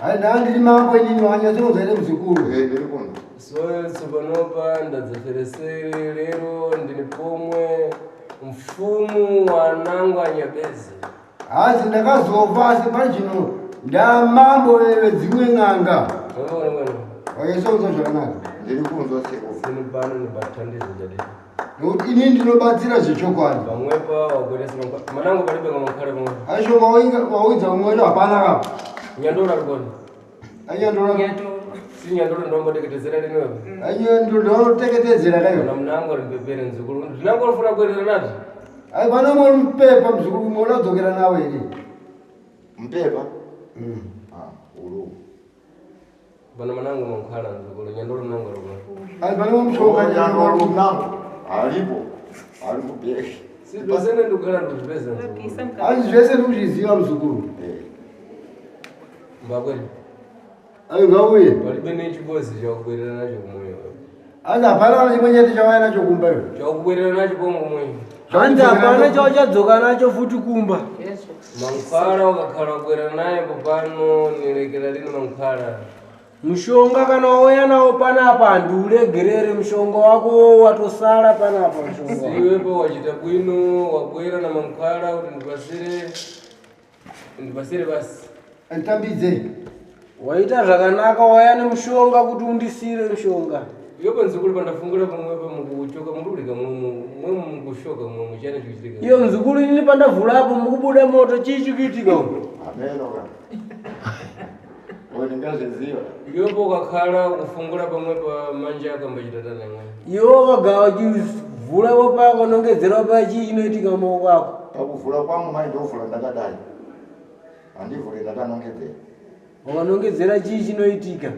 Hayi, ndanga ndiri mambo inini, wakanyatsokuudza ine muzukuru. Ndiri kuno. So tsopanopa ndadzafereseri lero ndini pomwe mfumu wanangu anyabezi. Hazi ndakazofa, asi pari zvino ndamambo vedzimwe n'anga. Wangwengwena. Wakanyatsokuudza zvakanaka. Ndiri kunzwa sekuru. Sini pano nibathandizo jadi. Nokuti inini ndinobatsira zvechokwadi. Pamwepa wagweresa manango palibe kamakhale pamwe. Aisho waudza umwe wacho hapana kapa. Nyandoro alikoni. Anyandora. Si nyandoro ndomboteketezera liniwepo. Anyandoro kayo. Kana mnango alimpepere mzukuru. Ndinango alifuna kuerera nazo. Ai pano mwe mupepa muzukuru, mwe unadzokera nawe here? Mupepa? Ah, ulu. Pano manango mankhala mzukuru, nyandoro mnango alikoni. Ai pano mwe mushoka Nyandoro nyandoro. mnango. Alipo. Ali kubheki. Si dosene ndikukhala ndikuzvipeza mzukuru. Ai zvese ndikuzviziva muzukuru. Mbakweli. Ai ngauye. Palibe nechibozi chakubwerera nacho kumoyo. Ai hapana kana chimwe chete chauya nacho kumba iwe. Chakubwerera nacho pomwe kumoyo. Hanzi hapana chauchadzoka nacho futi kumba. Mankhwala ukakhala wabwerera naye popano nilekera lini mankhwala. Mushonga kana wauya nawo panapa handiuregerere, mushonga wako watosara panapa mushonga. Siwepo wachita bwino wabwera na mankhwala kuti ndipasire basi. Anditambidze. Waita zvakanaka wauya nemushonga kuti undisire mushonga. Iwepo mzukuru pandafungura pamwepo mukuchoka murulika mwemu mwemu mukushoka mwemu chana chikuchitika. Iyo muzukuru, inini pandavhura apo mukubuda moto, chii chikuitika uko? Ameno ka. Wewe ndingazviziva. Iwepo ukakhala kufungura pamwepo manja ako ambachitatana imwe. Iwe wakagara uchivhura pako nongedzera paya, chii chinoitika mumaoko ako? Pakuvhura kwangu mai ndovhura ndakadai. Handivhure ndakanongedzera. Wakanongedzera chii chinoitika?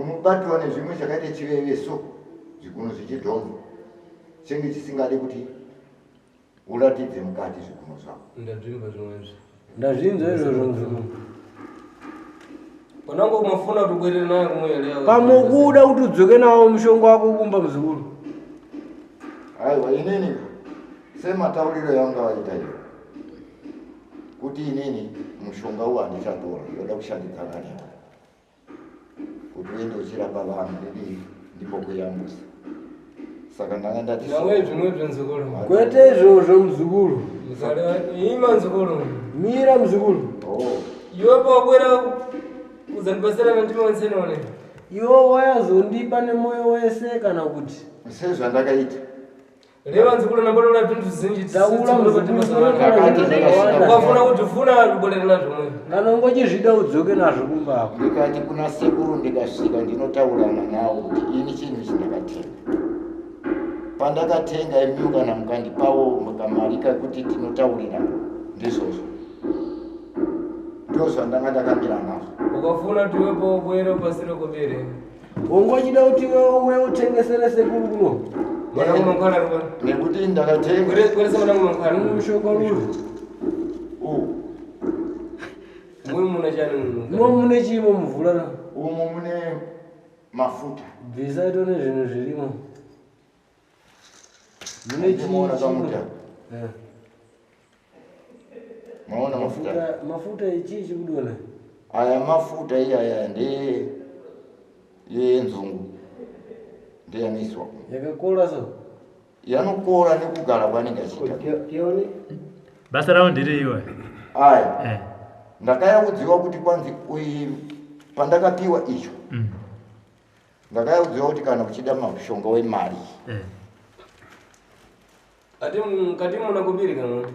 Unobatiwa nezvimwe chakaita chiveveso zviguno zvichidhonza chenge chisingadi kuti uratidze mukati zviguno zvako. Ndazvimba zvimwezvi. Ndazvinzwa izvozvo muzukuru. Panango kumafuna kuti ubwerere naye kumwe leo. Pamukuda kuti udzoke nawo mushonga wako kumba muzukuru. Aiwa, inini sematauriro yanga vaita iyo kuti inini mushonga uwu handichatora, ndoda kushandidzana newe kuti uende uchirapa vanhu ndidii ndimbokuyambusa. Saka ndanga ndati Nawe zvimwe mzukuru. Kwete izvozvo muzukuru. Mzale ima mzukuru. Mira muzukuru. Oh. Iwepo wabwera kuzandipasira mandima wensenone. Iwe wayazondipa nemoyo wese kana kuti? Sezvandakaita. Leva nzukuru nambolola vintu zinji. Taura muzukuru. Ukafuna kuti funa kubwerera nazvo mwe. Kana ungochizvida udzoke nazvo kumba ako. Ndikati kuna sekuru ndikasvika ndinotaurana nawo kuti ini chinhu ichi ndakatenga. Pandakatenga imiwo kana mukandipawo kamari kekuti tinotaurirana ndizvozvo. Ndozvandanga ndakamira nazvo. Ukafuna tiwepo ubwere pasire kubere. Ungochida kuti iwe uye utengesere sekuru kuno. Mwanangu mankhwala rukona. Nekuti ndakatenga. Bweresa mwanangu mankhwala. Mushonga ruri. Uwu. Mwe muna chani muno. Mwe mune chimo mvura na. Umu mune mafuta. Bvisa tone zvinhu zvirimo. Mune chii? Muona kamuta. Eh. Maona mafuta. Mafuta echii chikudona? Aya mafuta iyaya ndeye yenzungu. Ndeyamiswa. Yakakora so. Yanokora nekugara kwanenge achiita. Tione. Basa rawo ndereiwa? Aya. Ndakayaudziwa kuti kwanzi pandakapiwa icho ndakayaudziwa kuti kana uchida mushonga wemari Ati mukati muna kubiri kamwe.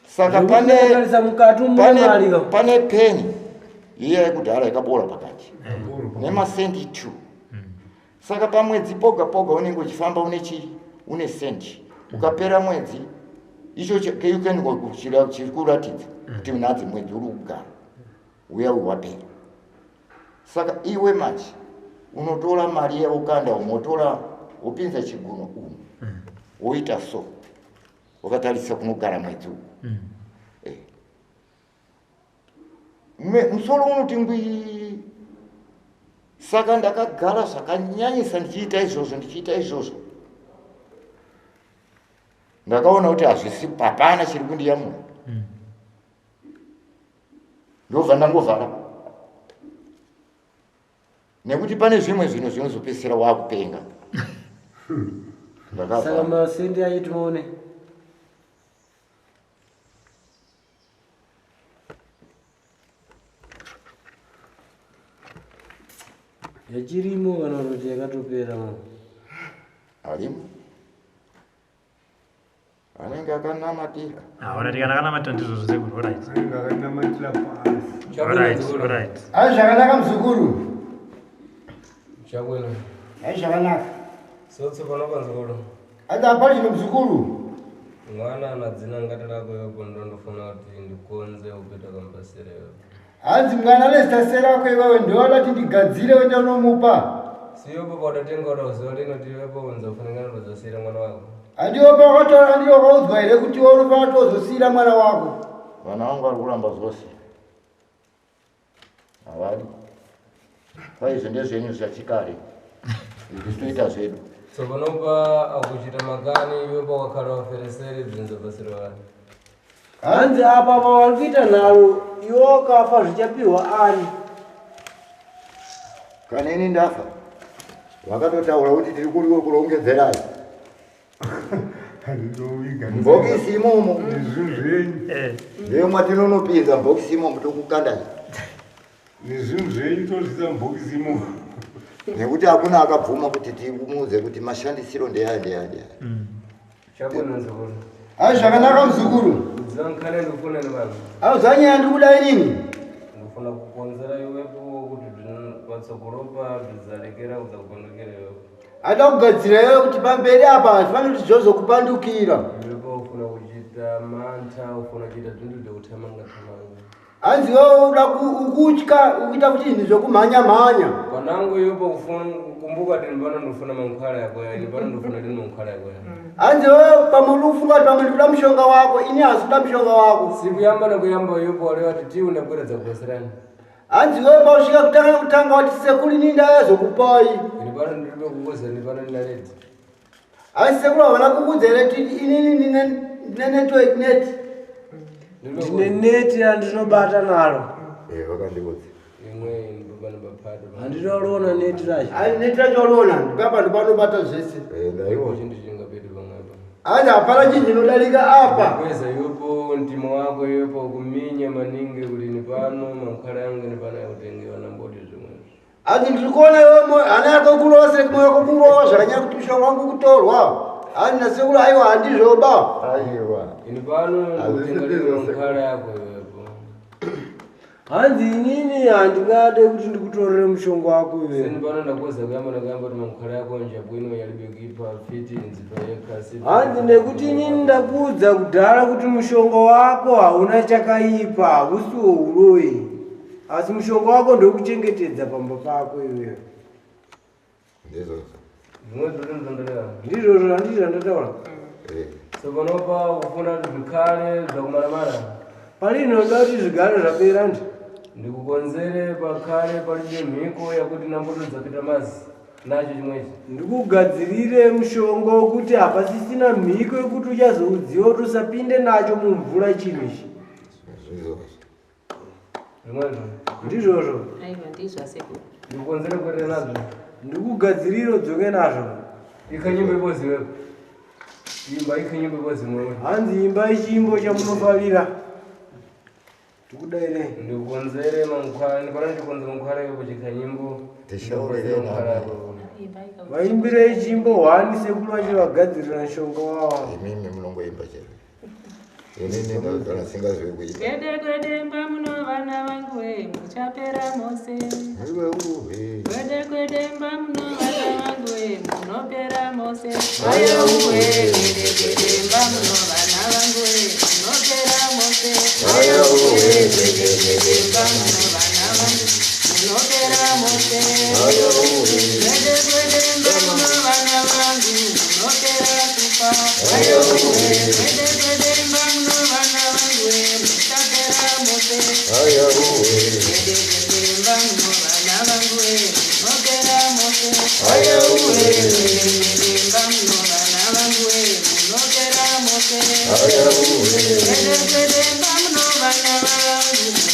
Saka Zvekuti ukatarisa mukati umu mune mari ka. pane peni iya yekudhara yakaboora pakati nemasendi 2. Saka pamwedzi poga poga unenge uchifamba une chii, une sendi. Ukapera mwedzi icho chiri kuratidza kuti nhadzi mwedzi uri kugara uya uyu wapera. Saka iwe manje unotora mari iya wokanda umu, wotora wopinza chiguno umu, woita so wakatarisa kunogara mwedzi uku. Musoro unoti ngwii. Saka ndakagara zvakanyanyisa ndichiita izvozvo, ndichiita izvozvo. Ndakaona kuti hazvisi, hapana chiri kundiyamura. Ndobva ndangovhara. Nekuti pane zvimwe zvinhu zvinozopedzisira wakupenga. Ndakavhara. Saka masendi acho timaone. Yachirimo kana kuti yakatopera mama? Arimo. Anenge akanamatira. Haona tikana akanamatira ndizvo zvose kuti alright. Anenge akanamatira pasi. Alright, alright. Ai zvakanaka muzukuru. Chakwena. Ai zvakanaka. Sotso pano panzukuru. Ai hapana chino muzukuru. Mwana ana dzina ngati lako yopo ndondofuna kuti ndikonze kupita kambasire yopo. Hanzi mwana ane zita serako iwewe ndoda kuti ndigadzire uende unomupa. Siyopo paudatenga uda kuziva kuti inoti iwepo unzofuningana kuzosiyira mwana wako. Handiwo pawakatora ndiwo wakaudzwa here kuti iwe unofanira kuti wozosiyira mwana wako? Vana vangu vari kuramba zvose. Havadi. Kwaizvo ndezvenyu zvachikare. Izvi tinoita zvedu. So panopa akuchita makani iwe pakakhala wafereseri bzinzo pasiro vanhu. Hanzi apa pavari kuita nharo iwe wakafa zvichapiwa ani? Kana ini ndafa vakatotaura kuti tiri kuriwo kurongedzerai. Mbokisi imomo. Nezvinhu zvenyu. Ndiyo mwatinonopinza mbokisi imomo tokukandai. Nezvinhu zvenyu tozviisa mubhokisi imomo. Nekuti hakuna akabvuma kuti timuudze kuti mashandisiro ndeaya ndeaya ndeaya. Chakwena nzukuru. Ai zvakanaka muzukuru. Kudziva nkhane ndikufuna nevanhu. Au zvanyaya ndikuda inini. Ndikufuna kukonzera iwepo kuti patsogoropa bzizarekera kudza kupandukira iwepo. Ada kugadzira iwewe kuti pamberi apa hazvifaniri kuti zvozokupandukira. Iwepo ufuna kuchita mantha, ufuna kuchita zvinhu zvekuthamanga thamanga. Hanzi iwewe uda ukutya ukuita kuti zvinhu zvekumhanya mhanya. Panangu iwepo kufuna kukumbuka kuti ndipano ndofuna mankhwala yako ya, ndipano ndofuna kuti mankhwala yako ya. Hanzi iwewe pamwe uri kufunga kuti pamwe ndikuda mushonga wako, ini hasi kuda mushonga wako. Sikuyamba nekuyamba iwepo walewa kuti tiwu ndabwera dzakubatsirani. Hanzi iwewe pausvika kutanga nekutanga wati sekuru ini ndayazokupai. Ndipano ndiribe kukuza ndipano ndinaleti. Hanzi sekuru havana kukuudza here kuti inini ndine network net. Ndine neti yandinobata naro. Vakandiudza. Imwe ndipano papato. Handinoriona neti racho. Hanzi neti racho wariona, ndipapa ndipanobata zvese. Ndaiona. Chintu chingapeti pamwepo. Hanzi hapana chinhu chinodarika apa. Kweza iwepo mtimo wako iwepo kuminya maningi kuti nipano mankhwala yangu nipano yakutengewa namboti zvimwezvo. Hanzi ndiri kuona iwe hana yako kurova moyo wako kurova zvakanyanya kuti mushonga wangu kutorwa. Hanzi nasekuru aiwa handizvoba. Aiwa. Ini pano Hazvisi ndikutenga ndizvo mankhwala yako iwepo. Hanzi inini handingade kuti ndikutorere mushonga wako iwewe. Seni pano ndakuza kuyamba nakuyamba kuti mankhwala yako njabwino yalibe kuipa fiti nzipa yekha si. Hanzi nekuti inini ndakuudza kudhara kuti mushonga wako hauna chakaipa, hausiwo uroyi. Asi mushonga wako ndewekuchengetedza pamba pako iwewe. Ndizvozvo. Zvimwe zvoti ndizondoreva. Ndizvozvo handizvo zvandataura. So panopa kufuna kuti zvikhale zvakumaramara. Pari inoda kuti zvigare zvapera ndi. Ndikukonzere pakhale palibe mhiko yakuti namboto dzapita mazi nacho chimwechi. Ndikugadzirire mushonga wekuti hapasisina mhiko yekuti uchazoudziwa kuti usapinde nacho mumvura chinhu ichi. Ndizvozvo. Zvimwezvo. Ndizvozvo. Aiwa ndizvo asekuru. Ndikukonzere kuenda nazvo. Ndikugadzirire udzoke nazvo. Ikanyimba ipozi iwepo. Imba ikanyimba ipozi mwewe. Hanzi imba ichimbo chamunofarira. Tikudairei. Ndikonzere mankwara, ndikona ndikonze mankwara yo kuchika nyimbo. Tishaurire nani. Vaimbirei chimbo hwani sekuru vachivagadzirira mushonga wavo. Imimi munongoimba chete. Inini ndagara singazivi kuimba. Gwede gwede mba muno vana vangu we muchapera mose. Iwe uwe. Gwede gwede mba muno vana vangu we munopera mose. Ayo uwe gwede gwede mba muno vana vangu we munopera mose. Ayo uwe gwede gwede mba muno vana vangu munopera mose. Ayo uwe. Gwede gwede mba muno vana vangu munopera kufa. Ayo uwe gwede gwede mba muno vana vangu we muchapera mose. Ayo uwe. Gwede gwede mba muno vana vangu we munopera mose. Ayo uwe. Gwede gwede mba muno vana vangu we munopera mose. Ayo uwe. Gwede gwede mba muno vana vangu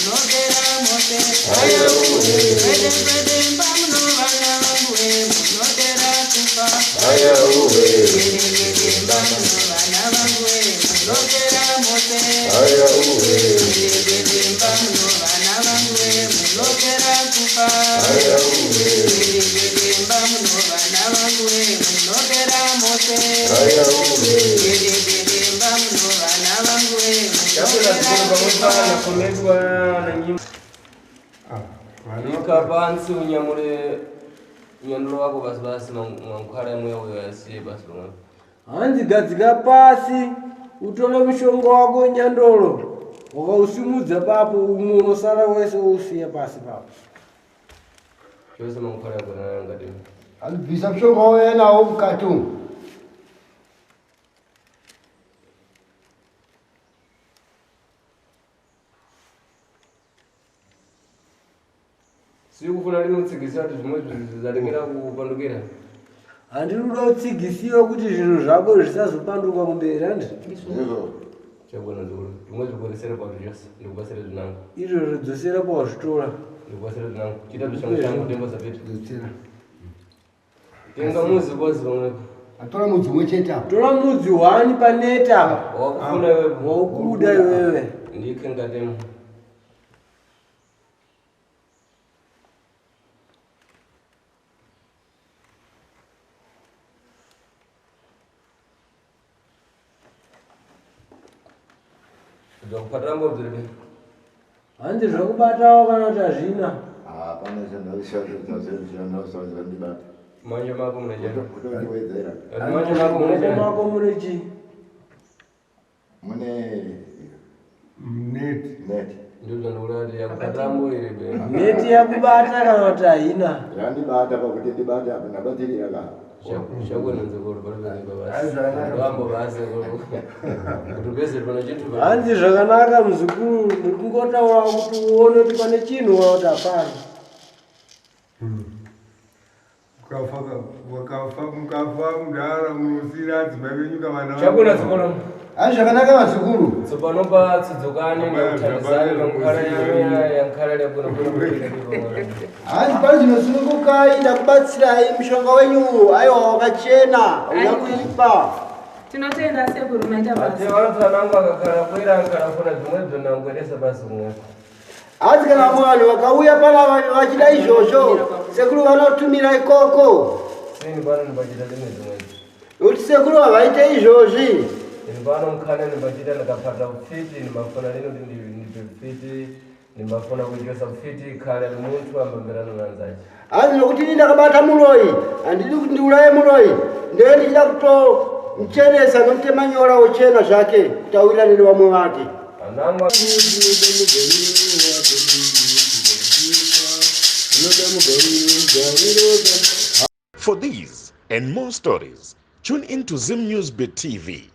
munopera mose. Ayo uwe. Gwede gwede mba muno vana vangu we munopera kufa. Ayo uwe. Gwede gwede mba muno vana vangu we munopera mose. Ayo uwe. Gwede gwede mba muno vana vangu we munopera kufa. Ayo uwe. Gwede gwede mba muno vana vangu we munopera mose. Ayo uwe. Gwede gwede mba muno vana vangu we Chakula munopera zikuru pamwe kufa. pana komedwa na nyimbo. Ah, vana Ika pansi unyamule nyandolo wako basi basi mankwara yamwe uyo yasiye basi pamwe. Hanzi gadzika pasi utore mushonga wako nyandoro wakausimudza papo umwe unosara wese wousiya pasi papo. Chose mankwara yako nayo ngati. Anobvisa mushonga wauya nawo mukati umu. Sikufuna lino utsigisa kuti zvimwe zvinhu zalekera kupandukira. Handiri kuda kutsigisiwa kuti zvinhu zvako zvisazopanduka kumberi handi Ndizvo. Chabwana zikuru. Zvimwe zvikuresera pauri chose ndikubasira zvinango. izvozvo dzosera pawazvitora. Ndikubasira zvinango. Chita zvishango changu tenga zapeta. Dzotsera. Tenga muzi kozi pamwe. Atora mudzi umwe chete apa. Tora mudzi hwani paneta apa Wakufuna iwewe. waukuda iwewe. Ndike ngatemo. Zvakupatira mbobziripi? Hanzi zvakubatawo kana kuti hazvina. Hapana chandandibata. Manje mako mune chani? Kutondiwedzera. Manje mako mune Moko chani? mako mune chii? Mune neti net. Ndizvo zvandikuda kuti yakupatira mbo iri be. Neti yakubata kana kuti haina. Yandibata pakuti ndibate apa ndabatirira ka. Chakona nzikuru pari basi. Vambo basi kuti pese pano chintu pa. Hanzi zvakanaka muzukuru ndiri kungotaura kuti uone kuti pane chinhu kana kuti hapana. Ukafa wakafa mukafa mudhara munosiyira adzimai venyu kavana Chakona nzikuru. Hanzi zvakanaka vazukuru. Tsopano pa tsidzokani nekutandizani mankwara yankara yakuna kuna. Hanzi pari zvinosunungukai ndakubatsirai mushonga wenyu uwu aiwa wakachena hauna kuipa. Tinotenda sekuru maita Ate basa. vanotsanangu akakara kwera ankara funa zvimwe zvonangweresa basi kumwe. Hanzi kana vamwe vanhu vakauya pana vachida izvozvo sekuru vanotumira ikoko. Sini pano ndibachita zvimwe zvimwe. Nokuti sekuru havaite izvozvi. Ini pano mukhane ndibachita ndikapata pfiti ndimafuna lino kuti ndipe pfiti ndimafuna kuchosa pfiti khale ali munthu ambamberano nanzache. Hanzi nokuti ini ndakabata muroyi handidi kuti ndiuraye muroyi ndee ndichida kutomuchenesa nomutema nyora wochena zvake kuti awirirane nevamwe vake. Anangwa For these and more stories, tune in to Zim News Bit TV.